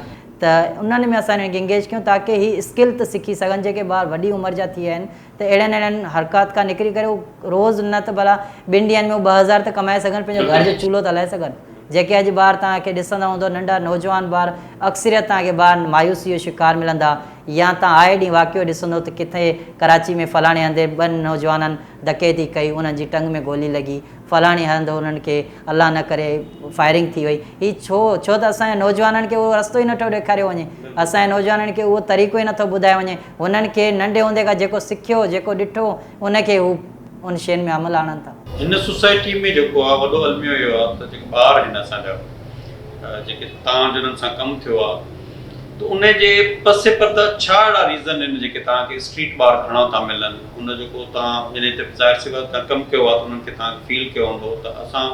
ته انهن ۾ اسان انهن کي انگيج ڪيون تاڪه هي اسڪل ته سکي سگهن جيڪي ٻار وڏي عمر جا ٿي ويا آهن ته اهڙن اهڙن حرڪات کان نڪري ڪري هو روز نه ته ڀلا ٻن ڏينهن ۾ هو 2000 ته ڪمائي سگهن پنهنجو گهر جو چولهو ته هلائي سگهن جيڪي اڄ ٻار توهان کي ڏسندا هوندو ننڍا نوجوان ٻار اڪثريت توهان کي ٻار مايوسي جو شڪار ملندا يا توهان آئي ڏينهن واقعو ڏسندو ته ڪٿي ڪراچي ۾ فلاڻي هنڌ ٻن نوجوانن ڌڪيتي ڪئي انهن جي ٽنگ ۾ گولي لڳي فلاڻي هنڌ انهن کي الله نه ڪري فائرنگ ٿي وئي هي ڇو ڇو ته اسان جي نوجوانن کي اهو رستو ئي نٿو ڏيکاريو وڃي اسان جي نوجوانن کي اهو طريقو ئي نٿو ٻڌايو وڃي هنن کي ننڍي هوندي کان جيڪو سکيو جيڪو ڏٺو ان کي هو ان شين ۾ عمل آڻن ٿا. هن سوسائٽي ۾ جيڪو آ وڏو الميو اهو آ ته جيڪي ٻار آهن اسان جا جيڪي تان جو انهن سان ڪم ٿيو آ ته ان جي پس پرده ڇا اهڙا ريزن آهن جيڪي توهان کي اسٽريٽ ٻار گهڻا ٿا ملن ان جو ڪو توهان انهي تي ظاهر سي ڳالهه توهان ڪم ڪيو آ ته انهن کي توهان فيل ڪيو هوندو ته اسان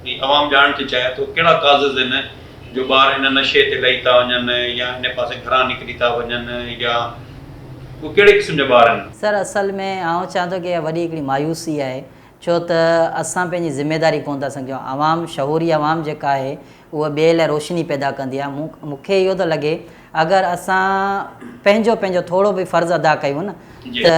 هي عوام ڄاڻڻ ٿي چاهي ته ڪهڙا ڪازز آهن جو ٻار ان نشي تي لهي ٿا وڃن يا ان پاسي گهران نڪري ٿا وڃن يا اهي ڪهڙي قسم جا ٻار آهن. سر اصل ۾ آئون چوان ٿو ڪي اها وڏي هڪڙي مايوسي آهي ڇو ته اسان پنهنجي ذميداري ڪونه ٿا سمجهون عوام شعوري عوام جيڪا آهي اها ٻئي لاء روشني پيدا ڪندي آهي مون مون کي اهو ٿو لڳي اگر اسان پنهنجو پنهنجو ٿورو به فرض ادا ڪيون نه ته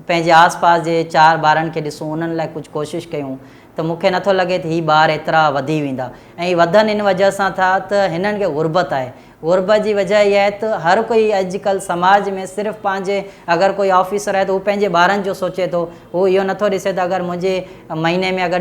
پنهنجي آس پاس جي چار ٻارن کي ڏسون انهن لاء ڪجهه ڪوشش ڪيون ته مون کي نٿو لڳي ته هي ٻار ايترا وڌي ويندا ۽ وڌن ان وجه سان ٿا ته هنن کي غربت آهي غربت جي وجه اها آهي ته هر ڪوئي اڄ ڪلهه سماج ۾ صرف پنهنجي اگر ڪوئي آفيسر آهي ته هو پنهنجي ٻارن جو سوچي ٿو هو اهو نٿو ڏسي ته اگر منهنجي مهيني ۾ اگر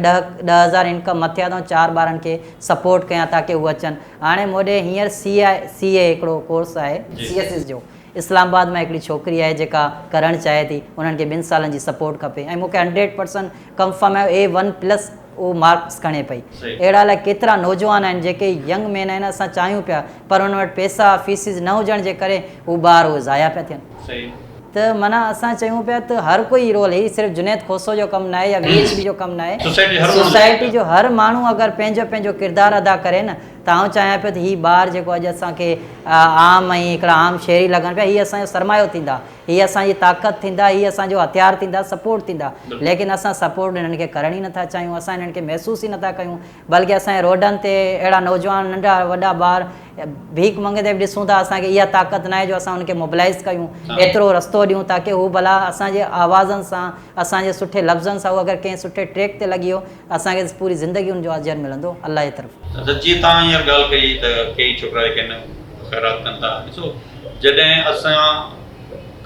10000 انڪم مٿي آهي ته آئون چار ٻارن کي سپورٽ ڪيان تاڪه هو اچن هاڻي مون ڏي هينئر سي آء سي اي هڪڙو ڪورس آهي سي ايس ايس جو اسلام آباد مان هڪڙي ڇوڪري آهي جيڪا ڪرڻ چاهي ٿي انهن کي ٻن سالن جي سپورٽ کپي ۽ مون کي 100% ڪنفرم آهي اي ون پلس اهو مارڪس کڻي پئي اهڙا الائي ڪيترا نوجوان آهن جيڪي ينگ مين آهن اسان چاهيون پيا پر انهن وٽ پيسا فيسز نه هجڻ جي ڪري هو ٻار اهي ضايع پيا ٿين ته معنيٰ اسان چيون پيا ته هر ڪوئي رول هي صرف جنيد کوسو جو ڪم ناهي يا وي ايڇ بي جو ڪم ناهي سوسائٽي جو هر ماڻهو اگر پنهنجو پنهنجو ڪردار ادا ڪري نه ته آئون چاهيان پيو ته هي ٻار جيڪو اڄ اسان کي عام ۽ هڪڙا عام شهري لڳن پيا هي اسان جو سرمايو ٿيندا هي اسان جي طاقت ٿيندا، هي اسان جو هٿيار ٿيندا، سپورٽ ٿيندا، ليڪن اسان سپورٽ انهن کي ڪرڻ ئي نٿا چاهيون، اسان انهن کي محسوس ئي نٿا ڪيون، بلڪه اسان جي روڊن تي اهڙا نوجوان ننڍا وڏا ٻار ڀيڪ منگندي به ڏسون ٿا، اسان کي اها طاقت ناهي جو اسان انهن کي موبلائيز ڪيون، ايترو رستو ڏيون تاڪه هو ڀلا اسان جي آوازن سان، اسان جي سٺي لفظن سان هو اگر ڪنهن سٺي ٽريڪ تي لڳي ويو ته اسان کي پوري زندگي ان جو اجر ملندو الله جي طرفان. اچا جيئن توهان هينئر ڳالهه ڪئي ته ڪيئي ڇوڪرا جيڪي آهن خيرات ڪن ٿا ڏسو جڏهن اسان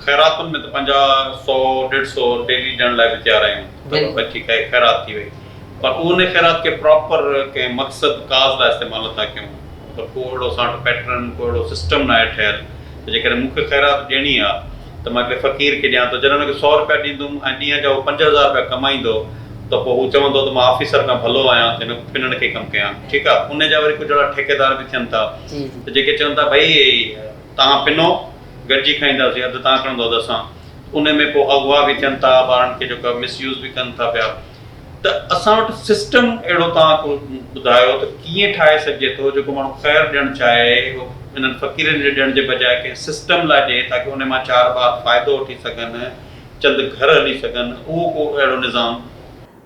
خيراتن ۾ ته پنجاهه، سو، ڏيڍ سو ڊيلي ڏيڻ لاء به تيار آهيون ته بابا ٺيڪ آهي خيرات ٿي وئي پر ان خيرات کي پراپر ڪنهن مقصد ڪاز لاء استعمال نٿا ڪيون مطلب ڪو اهڙو اسان وٽ پيٽرن ڪو اهڙو سسٽم ناهي ٺهيل ته جيڪڏهن مون کي خيرات ڏيڻي آهي ته مان هڪڙي فقير کي ڏيان ٿو جڏهن ان کي سو روپيا ڏيندم ۽ ڏينهن جا هو 5000 روپيا ڪمائيندو ته پوء هو چوندو ته مان آفيسر کان ڀلو آهيان ته هن پنڻ کي ڪم ڪيان ٺيڪ آهي ان جا وري ڪجهه اهڙا ٺيڪيدار به ٿين ٿا ته جيڪي چون ٿا ڀئي توهان پنو، گڏجي کائينداسين، اڌ توهان کڻندو اڌ اسان. ان ۾ پوء اغوا به ٿين ٿا، ٻارن کي جيڪو آهي مس يوز به ڪن ٿا پيا. ته اسان وٽ سسٽم اهڙو توهان ڪو ٻڌايو ته ڪيئن ٺاهي سگهجي ٿو جيڪو ماڻهو خير ڏيڻ چاهي اهو انهن فقيرن جي ڏيڻ جي بجاء ڪنهن سسٽم لاء ڏئي تاڪه ان مان چار ٻار فائدو وٺي سگهن، چند گهر هلي سگهن، اهو ڪو اهڙو نظام.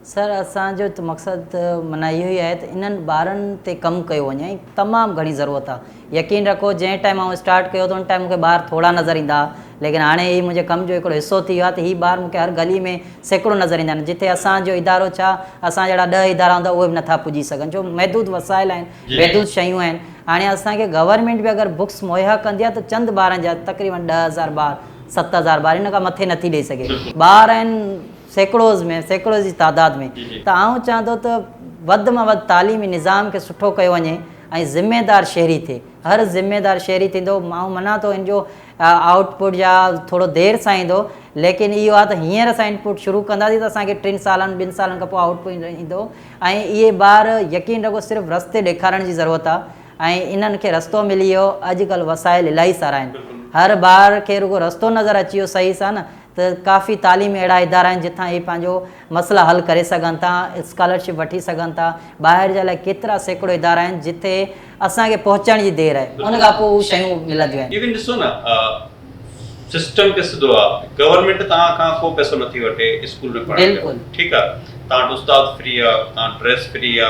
سر اسان جو ته مقصد معنيٰ اهو ئي آهي ته انهن ٻارن تي ڪم ڪيو وڃي ۽ تمام گهڻي ضرورت آهي يقين رکو جنهن ٽائيم آئون اسٽارٽ ڪيو ته ان ٽائيم مونکي ٻار ٿورا نظر ايندا هئا ليڪن هاڻي هي منهنجي ڪم جو هڪڙو حصو ٿي ويو آهي ته هي ٻار مونکي هر گلي ۾ سيڪڙو نظر ايندا آهن جتي اسان جو ادارو ڇا اسان جهڙا ڏهه ادارا هوندا اهي به نٿا پڄي سگهن ڇو محدود وسائل آهن محدود شيون آهن هاڻي اسان کي گورنمينٽ به اگر بڪس مهيا ڪندي آهي ته چند ٻارن جا تقريبن 10,000 ٻار 7,000 ٻار ان کان مٿي نٿي ڏئي سگهي ٻار آهن سيڪڙوز ۾ سيڪڙوز جي تعداد ۾ ته آئون چوان ٿو ته وڌ مان وڌ تعليمي نظام کي سٺو ڪيو وڃي ۽ ذميدار شهري ٿئي هر ذميدار شهري ٿيندو آئون مڃان ٿو ان جو آئوٽ پٽ يا ٿورو دير سان ايندو ليڪن اهو آهي ته هينئر اسان انپوٽ شروع ڪنداسين ته اسان کي ٽن سالن ٻن سالن کان پوء آئوٽ پٽ ايندو ۽ اهي ٻار يقين رکو صرف رستي ڏيکارڻ جي ضرورت آهي ۽ انهن کي رستو ملي ويو اڄڪلهه وسائل الاهي سارا آهن هر ٻار کي رڳو رستو نظر اچي ويو صحيح سان نه ته ڪافي تعليمي اهڙا ادارا آهن جتان اهي پنهنجو مسئلا حل ڪري سگهن ٿا اسڪالرشپ وٺي سگهن ٿا ٻاهر جا الائي ڪيترا سيڪڙو ادارا آهن جتي اسان کي پهچڻ جي دير آهي ان کان پوء اهي شيون ملنديون آهن. ايون ڏسو نه سسٽم کي سڌو آ گورنمينٽ توهان کان ڪو پئسو نٿي وٺي اسڪول ۾ پڙهڻ جو ٺيڪ آ توهان وٽ استاد فري آ توهان وٽ ڊريس فري آ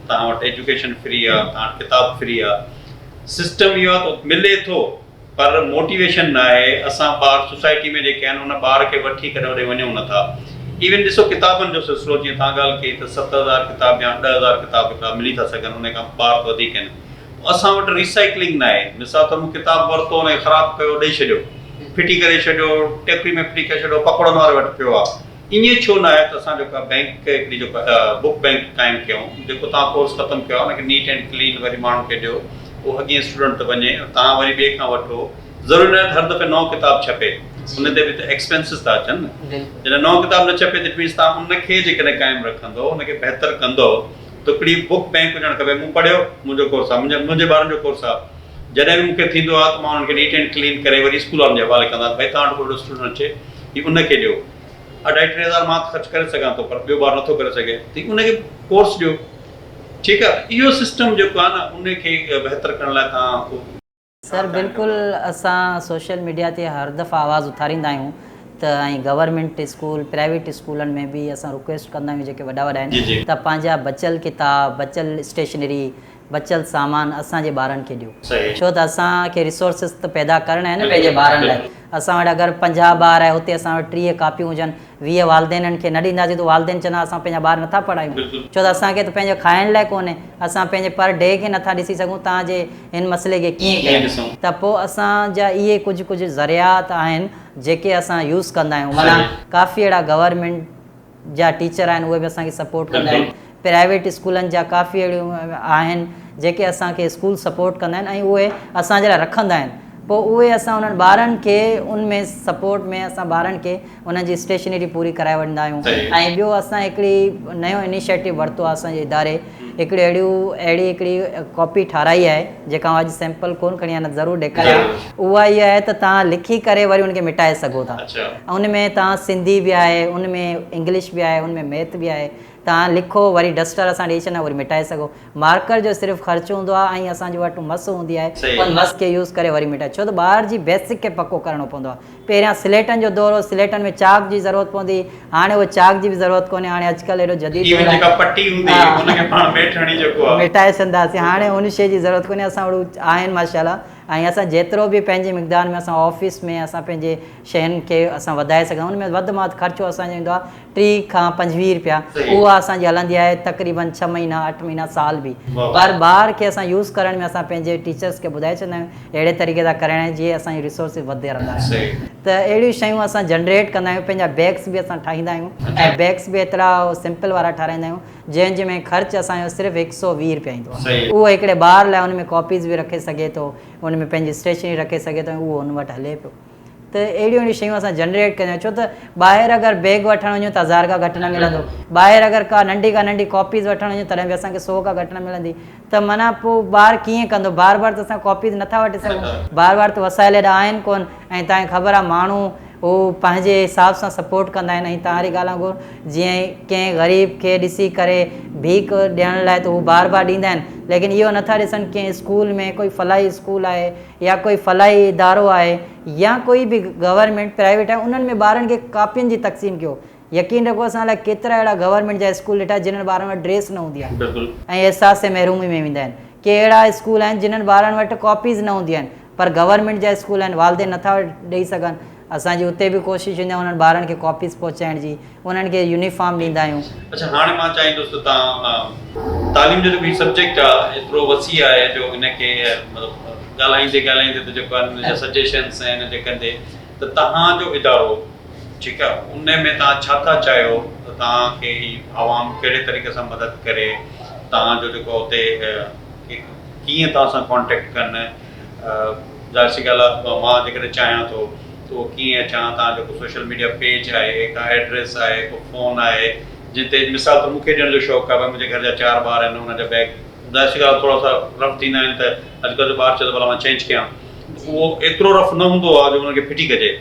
توهان وٽ ايجوڪيشن فري آ توهان وٽ ڪتاب فري آ سسٽم اهو آ ته ملي ٿو پر موٽيويشن ناهي اسان ٻار سوسائٽي ۾ جيڪي آهن ان ٻار کي وٺي ڪڏهن اوڏي وڃون نٿا ايون ڏسو ڪتابن جو سلسلو جيئن توهان ڳالهه ڪئي ته 7000 ڪتاب يا 10000 ڪتاب هڪڙا ملي ٿا سگهن ان کان ٻار ته وڌيڪ آهن اسان وٽ ريسائيڪلنگ ناهي مثال طور مون ڪتاب ورتو ان کي خراب ڪيو ڏئي ڇڏيو ڦٽي ڪري ڇڏيو ٽيڪري ۾ ڦٽي ڪري ڇڏيو پڪوڙن واري وٽ پيو آهي ائين ڇو ناهي ته اسان جيڪا بئنڪ هڪڙي جيڪا بڪ بئنڪ قائم ڪيون جيڪو توهان ڪورس ختم ڪيو آهي ان کي نيٽ اينڊ ڪلين وري ماڻهن کي ڏيو اهو اڳئين اسٽوڊنٽ ته وڃي توهان وري ٻئي کان وٺو ضروري ناهي ته هر دفعي نئون ڪتاب ڇپي ان تي به ته ايڪسپينسز ٿا اچن نه جڏهن نئون ڪتاب نه ڇپي ته it means توهان ان کي جيڪڏهن قائم رکندو ان کي بهتر ڪندو ته هڪڙي بڪ بئنڪ هجڻ کپي مون پڙهيو منهنجو ڪورس آهي منهنجي ٻارن جو ڪورس آهي جڏهن به مون کي ٿيندو آهي ته مان انهن کي نيٽ اينڊ ڪلين ڪري وري اسڪول وارن جي حوالي ڪندو آهيان ته ڀئي توهان وٽ ڪو اهڙو اسٽوڊنٽ اچي هي ان کي ڏيو اڍائي ٽي هزار مان ته خرچ ڪري سگهان ٿو پر ٻيو ٻار نٿو ڪري سگهي ته ان کي ڪورس ڏيو ٺيڪ آهي اهو سسٽم جيڪو آهي نه ان کي بهتر ڪرڻ لاء توهان ڪو سر بلڪل اسان سوشل ميڊيا تي هر دفعا آواز اٿاريندا آهيون ته ۽ گورنمينٽ اسڪول پرائيويٽ اسڪولن ۾ به اسان رڪويسٽ ڪندا آهيون جيڪي وڏا وڏا آهن ته پنهنجا بچيل ڪتاب بچيل اسٽيشنري بچيل سامان اسان جي ٻارن کي ڏيو ڇو ته اسان کي ريسورسز ته پيدا ڪرڻا آهن نه پنهنجي ٻارن لاء اسان وٽ اگر 50 ٻار آهي اتي اسان وٽ 30 ڪاپيون هجن 20 والدينن کي نه ڏينداسين ته والدين چوندا اسان پنهنجا ٻار نٿا پڙهايون ڇو ته اسان کي ته پنهنجو کائڻ لاء ڪونهي اسان پنهنجي پر ڊي کي نٿا ڏسي سگهون توهان جي هن مسئلي کي ڪيئن ڪيون ته پوء اسان جا اهي ڪجهه ڪجهه ذريعات آهن جيڪي اسان يوز ڪندا آهيون معنيٰ ڪافي اهڙا گورنمينٽ جا ٽيچر آهن اهي به اسان کي سپورٽ ڪندا آهن پرائيويٽ اسڪولن جا ڪافي اهڙيون آهن جيڪي اسان کي اسڪول سپورٽ ڪندا آهن ۽ اهي اسان جي لاء رکندا آهن پوء اهي اسان انهن ٻارن کي ان ۾ سپورٽ ۾ اسان ٻارن کي انهن جي اسٽيشنري پوري ڪرائي وٺندا آهيون ۽ ٻيو اسان هڪڙي نيو انيشيٽو ورتو آهي اسان جي اداري هڪڙي اهڙيون اهڙي هڪڙي ڪاپي ٺاراهي آهي جيڪا آئون اڄ سيمپل ڪون کڻي آيو آهيان ضرور ڏيکاريان اها اها آهي ته توهان لکي ڪري وري ان کي مٽائي سگهو ٿا ان ۾ توهان سنڌي به آهي ان ۾ انگلش به آهي ان ۾ ميٿ به آهي توهان لکو وري ڊسٽر اسان ڏئي ڇڏندا وري مٽائي سگهو مارڪر جو صرف خرچ هوندو آهي ۽ اسان جي وٽ مس هوندي آهي ان مس کي يوز ڪري وري مٽائي ڇو ته ٻار جي بيسڪ کي پڪو ڪرڻو پوندو آهي پهريان سليٽن جو دور هو سليٽن ۾ چاڪ جي ضرورت پوندي هئي هاڻي اهو چاڪ جي به ضرورت ڪونهي هاڻي اڄڪلهه ايڏو جديد دور آهي جيڪا پٽي هوندي هئي ان کي پاڻ ميٺ هڻي جيڪو آهي مٽائي ڇڏنداسين هاڻي ان شيء جي ضرورت ڪونهي اسان وٽ آهن ماشاءالله ۽ اسان جيترو به پنهنجي مقدار ۾ اسان آفيس ۾ اسان پنهنجي شين کي اسان وڌائي سگهندا ان ۾ وڌ مان وڌ خرچو اسان جو ايندو آهي 30 کان 25 رپيا اها اسان جي هلندي آهي تقريبن 6 مهينا 8 مهينا سال به پر ٻار کي اسان يوز ڪرڻ ۾ اسان پنهنجي ٽيچرس کي ٻڌائي ڇڏندا آهيون اهڙي طريقي سان ڪرڻ آهي جيئن اسان جون ريسورسز وڌندا رهندا آهن ته اهڙيون شيون اسان جنريٽ ڪندا آهيون پنهنجا بيگس به اسان ٺاهيندا آهيون ۽ بيگس به ايترا سمپل وارا ٺاراهيندا آهيون جنهن جي ۾ خرچ اسان جو صرف 120 رپيا ايندو آهي اهو هڪڙي ٻار لاء ان ۾ ڪاپيز به رکي سگهي ٿو ان ۾ پنهنجي اسٽيشنري رکي سگهي ٿو ۽ اهو ان وٽ هلي پيو ته اهڙيون اهڙيون شيون اسان جنريٽ ڪندا آهيون ڇو ته ٻاهر اگر بيگ وٺڻ وڃون ته هزار کان گهٽ نه ملندو ٻاهر اگر ڪا ننڍي کان ننڍي ڪاپيز وٺڻ وڃون تڏهن به اسان کي سو کان گهٽ نه ملندي ته معنيٰ پوء ٻار ڪيئن ڪندو بار بار ته اسان ڪاپيز نٿا وٺي سگهون بار بار ته وسائل ايڏا آهن ڪون ۽ توهان کي خبر آهي ماڻهو هو پنهنجي حساب سان سپورٽ ڪندا آهن ۽ توهان جي ڳالهه وانگر جيئن ڪنهن غريب کي ڏسي ڪري ڀيڪ ڏيڻ لاء ته هو بار بار ڏيندا آهن ليڪن اهو نٿا ڏسن ڪنهن اسڪول ۾ ڪوئي فلاحي اسڪول آهي يا ڪوئي فلاحي ادارو آهي يا ڪوئي به گورنمينٽ پرائيويٽ آهي انهن ۾ ٻارن کي ڪاپين جي تقسيم ڪيو يقين رکو اسان الائي ڪيترا اهڙا گورنمينٽ جا اسڪول ڏٺا جنھن ٻارن وٽ ڊريس نه هوندي آهي ۽ احساس محرومي ۾ ويندا آهن ڪي اهڙا اسڪول آهن جنھن ٻارن وٽ ڪاپيز نه هونديون آهن پر گورنمينٽ جا اسڪول آهن والدين نٿا ڏئي سگهن اسان جي اتي به ڪوشش هوندي آهي انهن ٻارن کي ڪاپيز پهچائڻ جي انهن کي يونيفارم ڏيندا آهيون. اڇا هاڻي مان چاهيندس ته توهان تعليم جو جيڪو هي سبجيڪٽ آهي ايترو وسيع آهي جو ان کي مطلب ڳالهائيندي ڳالهائيندي ته جيڪو آهي ان جا سجيشنس ۽ ان جي ڪندي ته توهان جو ادارو ٺيڪ آهي ان ۾ توهان ڇا ٿا چاهيو ته توهان کي هي عوام ڪهڙي طريقي سان مدد ڪري توهان جو جيڪو اتي. ڪيئن توهان سان ڪانٽيڪٽ ڪن؟ ظاهر سي ڳالهه آهي مان جيڪڏهن چاهيان ٿو ته اهو ڪيئن اچان؟ توهان جو ڪو سوشل ميڊيا پيج آهي، ڪا ايڊريس آهي، ڪو فون آهي جنهن تي مثال طور مون کي ڏيڻ جو شوق آهي ڀائي منهنجي گهر جا چار ٻار آهن انهن جا بيگ ظاهر سي ڳالهه آهي ٿورا سا رف ٿيندا آهن ته اڄڪلهه جو ٻار چئي ٿو ڀلا مان چينج ڪيان ته اهو ايترو رف نه هوندو آهي جو انهن کي ڦٽي ڪجي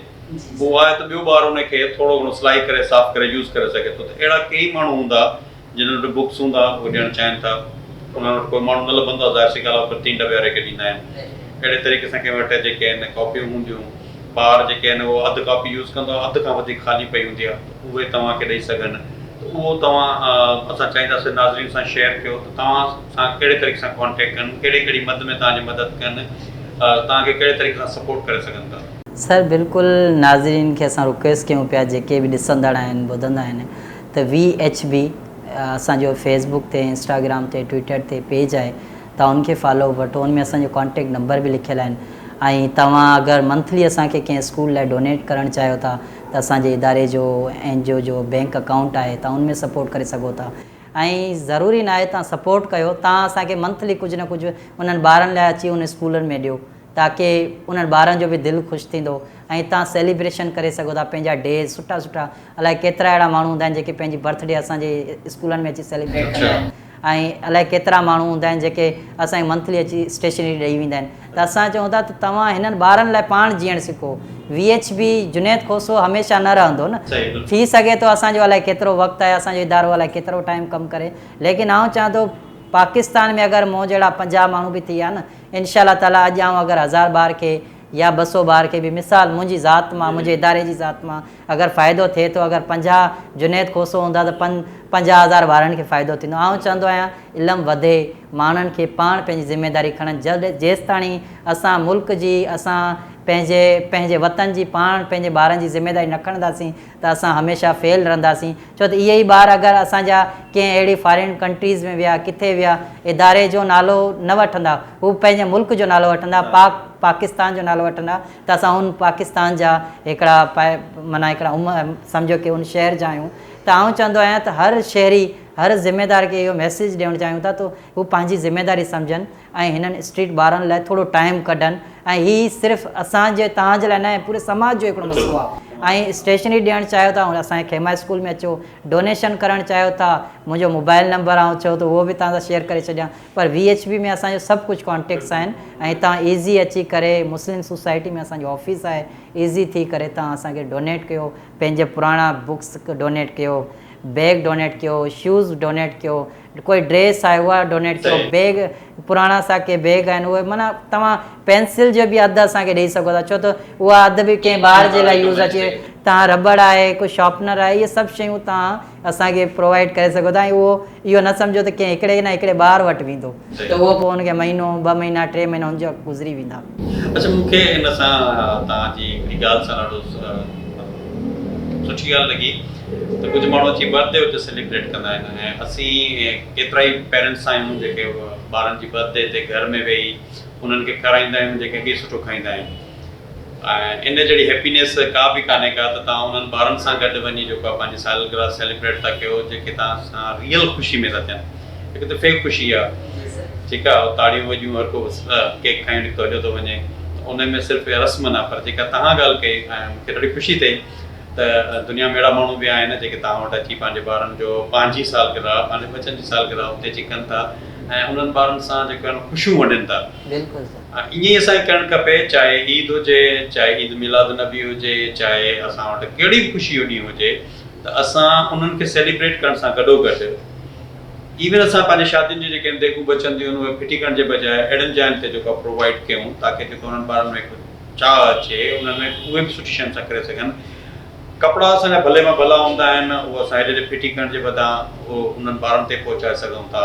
اهو آهي ته ٻيو ٻار ان کي ٿورو گهڻو سلائي ڪري صاف ڪري يوز ڪري سگهي ٿو ته اهڙا ڪيئي ماڻهو هوندا جنھن وٽ بڪس هوندا اهي ڏيڻ چاهين ٿا انهن وٽ ڪوئي ماڻهو نه لڀندو آهي ظاهر سي ڳالهه آهي تين ڊٻي واري کي ڏيندا آهن اهڙي طريقي سان ڪنهن وٽ جيڪي آهن ڪاپيون هونديون ٻار جيڪي آهن اهو اڌ ڪاپي يوز ڪندو آهي اڌ کان وڌيڪ خالي پئي هوندي آهي ته اهي توهان کي ڏئي سگهن ته اهو توهان اسان چاهينداسين ناظرين سان شيئر ڪيو ته توهان سان ڪهڙي طريقي سان ڪانٽيڪٽ ڪن ڪهڙي ڪهڙي مد ۾ توهان جي مدد ڪن توهان کي ڪهڙي طريقي سان سپورٽ ڪري سگهن ٿا. سر بلڪل ناظرين کي اسان رڪويسٽ ڪيون پيا جيڪي به ڏسندڙ آهن ٻڌندا آهن ته وي ايڇ بي اسان جو فيس بڪ تي انسٽاگرام تي ٽوئيٽر تي پيج آهي توهان ان کي فالو وٺو ان ۾ اسان جو ڪانٽيڪٽ نمبر به لکيل آهن ۽ توهان اگر منٿلي اسان کي ڪنهن اسڪول لاء ڊونيٽ ڪرڻ چاهيو ٿا ته اسان جي اداري جو اين جي او جو بينڪ اڪائونٽ آهي توهان ان ۾ سپورٽ ڪري سگهو ٿا ۽ ضروري ناهي توهان سپورٽ ڪيو توهان اسان کي منٿلي ڪجهه نه ڪجهه انهن ٻارن لاء اچي ان اسڪولن ۾ ڏيو تاڪه انهن ٻارن جو به دل خوش ٿيندو ۽ توهان سيليبريشن ڪري سگهو ٿا پنهنجا ڊيز سٺا سٺا الائي ڪيترا اهڙا ماڻهو هوندا آهن جيڪي پنهنجي برٿ ڊي اسان جي اسڪولن ۾ اچي سيليبريٽ ڪندا آهن ۽ الائي ڪيترا ماڻهو هوندا آهن جيڪي اسان کي منٿلي اچي اسٽيشنري ڏئي ويندا آهن ته اسان چئون ٿا ته توهان هنن ٻارن لاء پاڻ جيئڻ سکو V H B Junaid Khoso هميشه نه رهندو نه ٿي سگهي ٿو اسان جو الائي ڪيترو وقت آهي اسان جو ادارو الائي ڪيترو ٽائيم ڪم ڪري ليڪن آئون چوان ٿو پاڪستان ۾ اگر مون جهڙا 50 ماڻهو به ٿي ويا نه انشاء الله تعالي اڄ آئون اگر هزار ٻار کي يا 200 ٻار کي به مثال منهنجي ذات مان منهنجي اداري جي ذات مان اگر فائدو ٿئي ٿو اگر 50 جنيد کوسو هوندا ته 50 هزار ٻارن کي فائدو ٿيندو آئون چوندو آهيان علم وڌي ماڻهن کي پاڻ پنهنجي ذميداري کڻن جيستاڻي اسان ملڪ جي اسان پنهنجي پنهنجي وطن جي پاڻ پنهنجي ٻارن جي ذميداري نه کڻنداسين ته اسان هميشه فيل رهنداسين ڇو ته اهي ئي ٻار اگر اسان جا ڪنهن اهڙي فارين ڪنٽريز ۾ ويا ڪٿي ويا اداري جو نالو نه وٺندا هو پنهنجي ملڪ جو نالو وٺندا پاڪ پاڪستان جو نالو وٺندا ته اسان ان پاڪستان جا هڪڙا معنيٰ هڪڙا سمجهو ڪي ان شهر جا آهيون ته آئون چوندو آهيان ته هر شهري هر ذميدار کي اهو ميسيج ڏيڻ چاهيون ٿا ته هو پنهنجي ذميداري سمجهن ۽ هنن اسٽريٽ ٻارن لاء ٿورو ٽائيم ڪڍن ۽ هي صرف اسان جي توهان جي لاء نه پوري سماج جو هڪڙو مسئلو آهي ۽ اسٽيشنري ڏيڻ چاهيو ٿا اسان جي خيما اسڪول ۾ اچو ڊونيشن ڪرڻ چاهيو ٿا منهنجو موبائل نمبر آئون چئو ته اهو به توهان سان شيئر ڪري ڇڏيان پر وي ايڇ بي ۾ اسان جو سڀ ڪجهه ڪانٽيڪٽس آهن ۽ توهان ايزي اچي ڪري مسلم سوسائٽي ۾ اسان جو آفيس آهي ايزي ٿي ڪري توهان اسان کي ڊونيٽ ڪيو پنهنجي پراڻا بڪس ڊونيٽ ڪيو بيگ ڊونيٽ ڪيو شوز ڊونيٽ ڪيو ڪوئي ڊريس آهي اها ڊونيٽ ڪيو بيگ پراڻا سا ڪي بيگ آهن اهي معنيٰ توهان پينسل جو به اڌ اسان کي ڏئي سگهو ٿا ڇو ته اها اڌ به ڪنهن ٻار جي لاء يوز اچي توهان رٻڙ آهي ڪو شارپنر آهي اهي سڀ شيون توهان اسان کي پرووائيڊ ڪري سگهو ٿا ۽ اهو اهو نه سمجهو ته ڪنهن هڪڙي نه هڪڙي ٻار وٽ ويندو ته اهو پوء ان کي مهينو ٻه مهينا ٽي مهينا ان جا گذري ويندا. اڇا مون کي ان سان توهان جي هڪڙي ڳالهه سان ڏاڍو سٺي ڳالهه لڳي ته ڪجهه ماڻهو اچي برٿ ڊي اتي سيليبريٽ ڪندا آهن ۽ اسين ڪيترائي پيرنٽس آهيون جيڪي ٻارن جي برٿ ڊي تي گهر ۾ ويهي انهن کي کارائيندا آهيون جيڪي اڳي سٺو کائيندا آهن ۽ ان جهڙي هيپينيس ڪا به ڪانهي ڪا ته توهان انهن ٻارن سان گڏ وڃي جيڪو آهي پنهنجي سالگرهه سيليبريٽ ٿا ڪيو جيڪي توهان سان ريئل خوشي ۾ ٿا ٿين هڪ ته فيڪ خوشي آهي ٺيڪ آهي تاڙيون وڄيون هر ڪو ڪيڪ کائي نڪتو هليو ٿو وڃي ته ان ۾ صرف رسم نه پر جيڪا توهان ڳالهه ڪئي ۽ مون کي ڏاڍي خوشي ٿي ته دنيا ۾ اهڙا ماڻهو به آهن جيڪي توهان وٽ اچي پنهنجي ٻارن جو پنهنجي سالگرهه پنهنجي ٻچن جي سالگرهه اتي اچي ڪن ٿا ۽ انهن ٻارن سان جيڪو آهي خوشيون ونڊين ٿا. بلڪل سر. ائين ئي اسان کي ڪرڻ کپي چاهي عيد هجي چاهي عيد ميلاد النبي هجي چاهي اسان وٽ ڪهڙي به خوشي جو ڏينهن هجي ته اسان انهن کي سيليبريٽ ڪرڻ سان گڏو گڏ ايون اسان پنهنجي شادين جون جيڪي ديڳون بچنديون آهن اهي ڦٽي ڪرڻ جي بجاء اهڙين جاين تي جيڪو پرووائيڊ ڪيون تاڪه جيڪو انهن ٻارن ۾ هڪ چاهه اچي انهن ۾ اهي به سٺي شين سان ڪري سگهن. ڪپڙا اسان جا ڀلي مان ڀلا هوندا آهن اهو اسان هيڏي هوڏي ڦٽي ڪرڻ جي بدران اهو انهن ٻارن تي پهچائي سگهون ٿا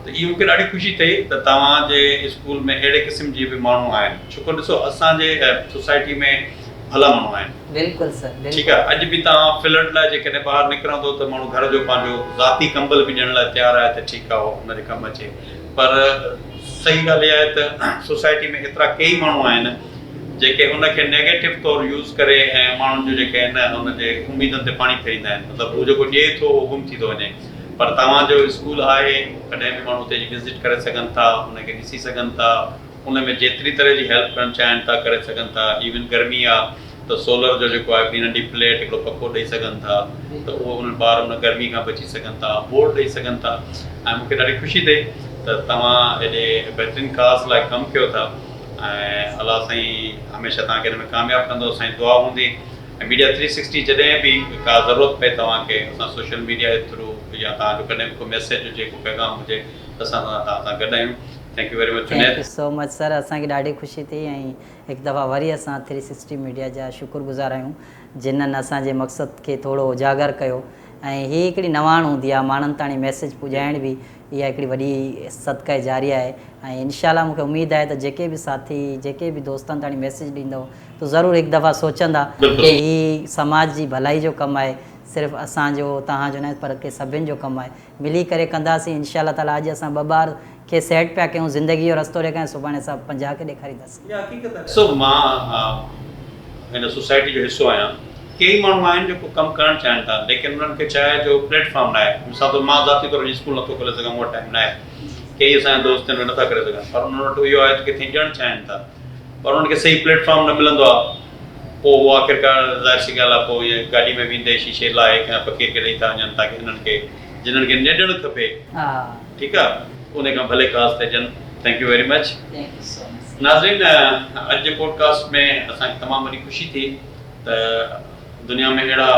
ته اهو مون کي ڏاڍي خوشي ٿئي ته توهان جي اسڪول ۾ اهڙي قسم جي به ماڻهو آهن ڇوڪر ڏسو اسان جي سوسائٽي ۾ ڀلا ماڻهو آهن. بلڪل سر بلڪل. ٺيڪ آهي اڄ به توهان فلڊ لاء جيڪڏهن ٻاهر نڪرندو ته ماڻهو گهر جو پنهنجو ذاتي ڪمبل به ڏيڻ لاء تيار آهي ته ٺيڪ آهي اهو ان جي ڪم اچي پر صحيح ڳالهه اها آهي ته سوسائٽي ۾ ايترا ڪيئي ماڻهو آهن جيڪي ان کي نيگيٽو طور يوز ڪري ۽ ماڻهن جو جيڪي آهن ان جي اميدن تي پاڻي ڦيريندا آهن مطلب هو جيڪو ڏئي ٿو اهو گم ٿي ٿو وڃي پر توهان جو اسڪول آهي ڪڏهن به ماڻهو اتي اچي وزٽ ڪري سگهن ٿا ان کي ڏسي سگهن ٿا ان ۾ جيتري طرح جي هيلپ ڪرڻ چاهين ٿا ڪري سگهن ٿا ايون گرمي آ ته سولر جو جيڪو آهي هڪڙي ننڍي پليٽ هڪڙو پکو ڏئي سگهن ٿا ته اهو انهن ٻار ان گرمي کان بچي سگهن ٿا بورڊ ڏئي سگهن ٿا ۽ مون کي ڏاڍي خوشي ٿئي ته توهان ايڏي بهترين ڪاز لاء ڪم ڪيو ٿا ۽ الله سائين هميشه توهان کي ان ۾ ڪامياب ڪندو سائين دعا هوندي ۽ ميڊيا ٿري سڪسٽي جڏهن به ڪا ضرورت پئي توهان کي اسان سوشل ميڊيا جي ٿرو يا توهان جو ڪڏهن به ڪو ميسيج هجي ڪو پيغام هجي ته اسان توهان سان گڏ آهيون thank you very much thank Junaid. You so much sir اسان کي ڏاڍي خوشي ٿي ۽ هڪ دفعا وري اسان ٿري سڪسٽي ميڊيا جا شڪر گذار آهيون جنھن اسان جي مقصد کي ٿورو اجاگر ڪيو ۽ هي هڪڙي نواڻ هوندي آهي ماڻهن تاڻي ميسيج پڄائڻ به اها هڪڙي وڏي صدقه جاريه آهي ۽ انشاء الله مونکي اميد آهي ته جيڪي به ساٿي جيڪي به دوستن تاڻي ميسيج ڏيندو ته ضرور هڪ دفعا سوچندا ڪي هي سماج جي ڀلائي جو ڪم آهي صرف اسان جو توهان جو نه پر ڪي سڀن جو ڪم آهي ملي ڪري ڪنداسين انشاء الله تعالي اڄ اسان ٻه ٻار کي سيٽ پيا ڪيون زندگي جو رستو ڏيکاريون سڀاڻي اسان 50 کي ڏيکارينداسين. اها حقيقت آهي. ڏسو مان هن سوسائٽي جو حصو آهيان ڪيئي ماڻهو آهن جيڪو ڪم ڪرڻ چاهين ٿا ليڪن انهن کي ڇا آهي جو پليٽ فارم ناهي مثال طور مان ذاتي طور وڃي اسڪول نٿو کولي سگهان مون وٽ ٽائيم ناهي ڪيئي اسان جا دوست آهن اهي نٿا ڪري سگهن پر انهن وٽ اهو آهي ته ڪٿي ڏيڻ چاهين ٿا پر انهن کي صحيح پليٽ فارم نه ملندو آهي پوء اهو آخرڪار ظاهر سي ڳالهه آهي پوء ائين گاڏي ۾ ويندي شيشي لاهي ڪنهن فقير کي ڏئي ٿا وڃن تاڪه انهن کي جنھن کي نيڊڻ کپي ٺيڪ آ انھي کان ڀلي cos ٿجن thank you very much ناظرين اڄ جي پوڊ ڪاسٽ ۾ اسان کي تمام وڏي خوشي ٿي ته دنيا ۾ اهڙا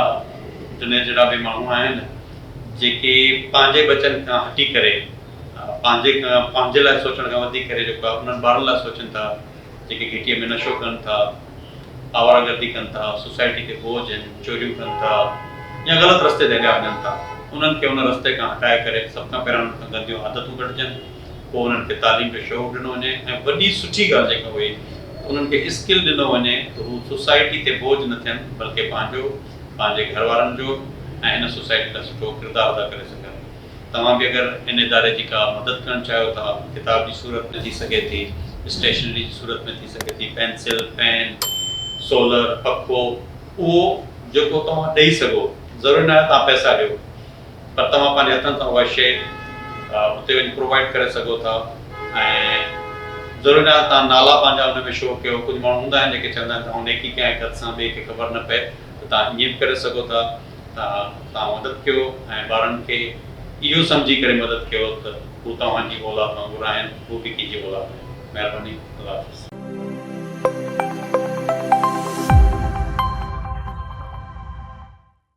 جنيد جهڙا به ماڻهو آهن جيڪي پنهنجي ٻچن کان هٽي ڪري پنهنجي کان پنهنجي لاء سوچڻ کان وڌيڪ ڪري جيڪو آهي انهن ٻارن لاء سوچن ٿا جيڪي گهٽيء ۾ نشو ڪن ٿا، آواره گردي ڪن ٿا، سوسائٽي تي بوجهه آهن، چوريون ڪن ٿا يا غلط رستي تي هليا وڃن ٿا، انهن کي ان رستي کان هٽائي ڪري سڀ کان پهريان انهن کان گنديون عادتون ڪڍجن، پوء انهن کي تعليم جو شعور ڏنو وڃي ۽ وڏي سٺي ڳالهه جيڪا هئي ته انهن کي اسڪل ڏنو وڃي ته هو سوسائٽي تي بوجهه نه ٿين بلڪه پنهنجو، پنهنجي گهر وارن جو ۽ هن سوسائٽي لاء سٺو ڪردار ادا ڪري سگهن. توهان به اگر ان اداري جي ڪا مدد ڪرڻ چاهيو ٿا، ڪتاب جي صورت ۾ ٿي سگهي ٿي، اسٽيشنري جي صورت ۾ ٿي سگهي ٿي، پينسل، پين، سولر، پکو، اهو جيڪو توهان ڏئي سگهو، ضروري ناهي توهان پئسا ڏيو، پر توهان پنهنجي هٿن سان اها شيء اتي وڃي پرووائيڊ ڪري سگهو ٿا ۽ ضروري ناهي توهان نالا پنهنجا ان ۾ شو ڪيو، ڪجهه ماڻهو هوندا آهن جيڪي چوندا آهن ته آئون نيڪي ڪيان هڪ هٿ سان ٻئي کي خبر نه پئي ته توهان ائين به ڪري سگهو ٿا. ته توهان مدد ڪيو ۽ ٻارن کي اهو سمجهي ڪري مدد ڪيو ته هو توهان جي اولاد وانگر آهن، هو به ڪنهن جي اولاد آهن. مهرباني. الله حافظ.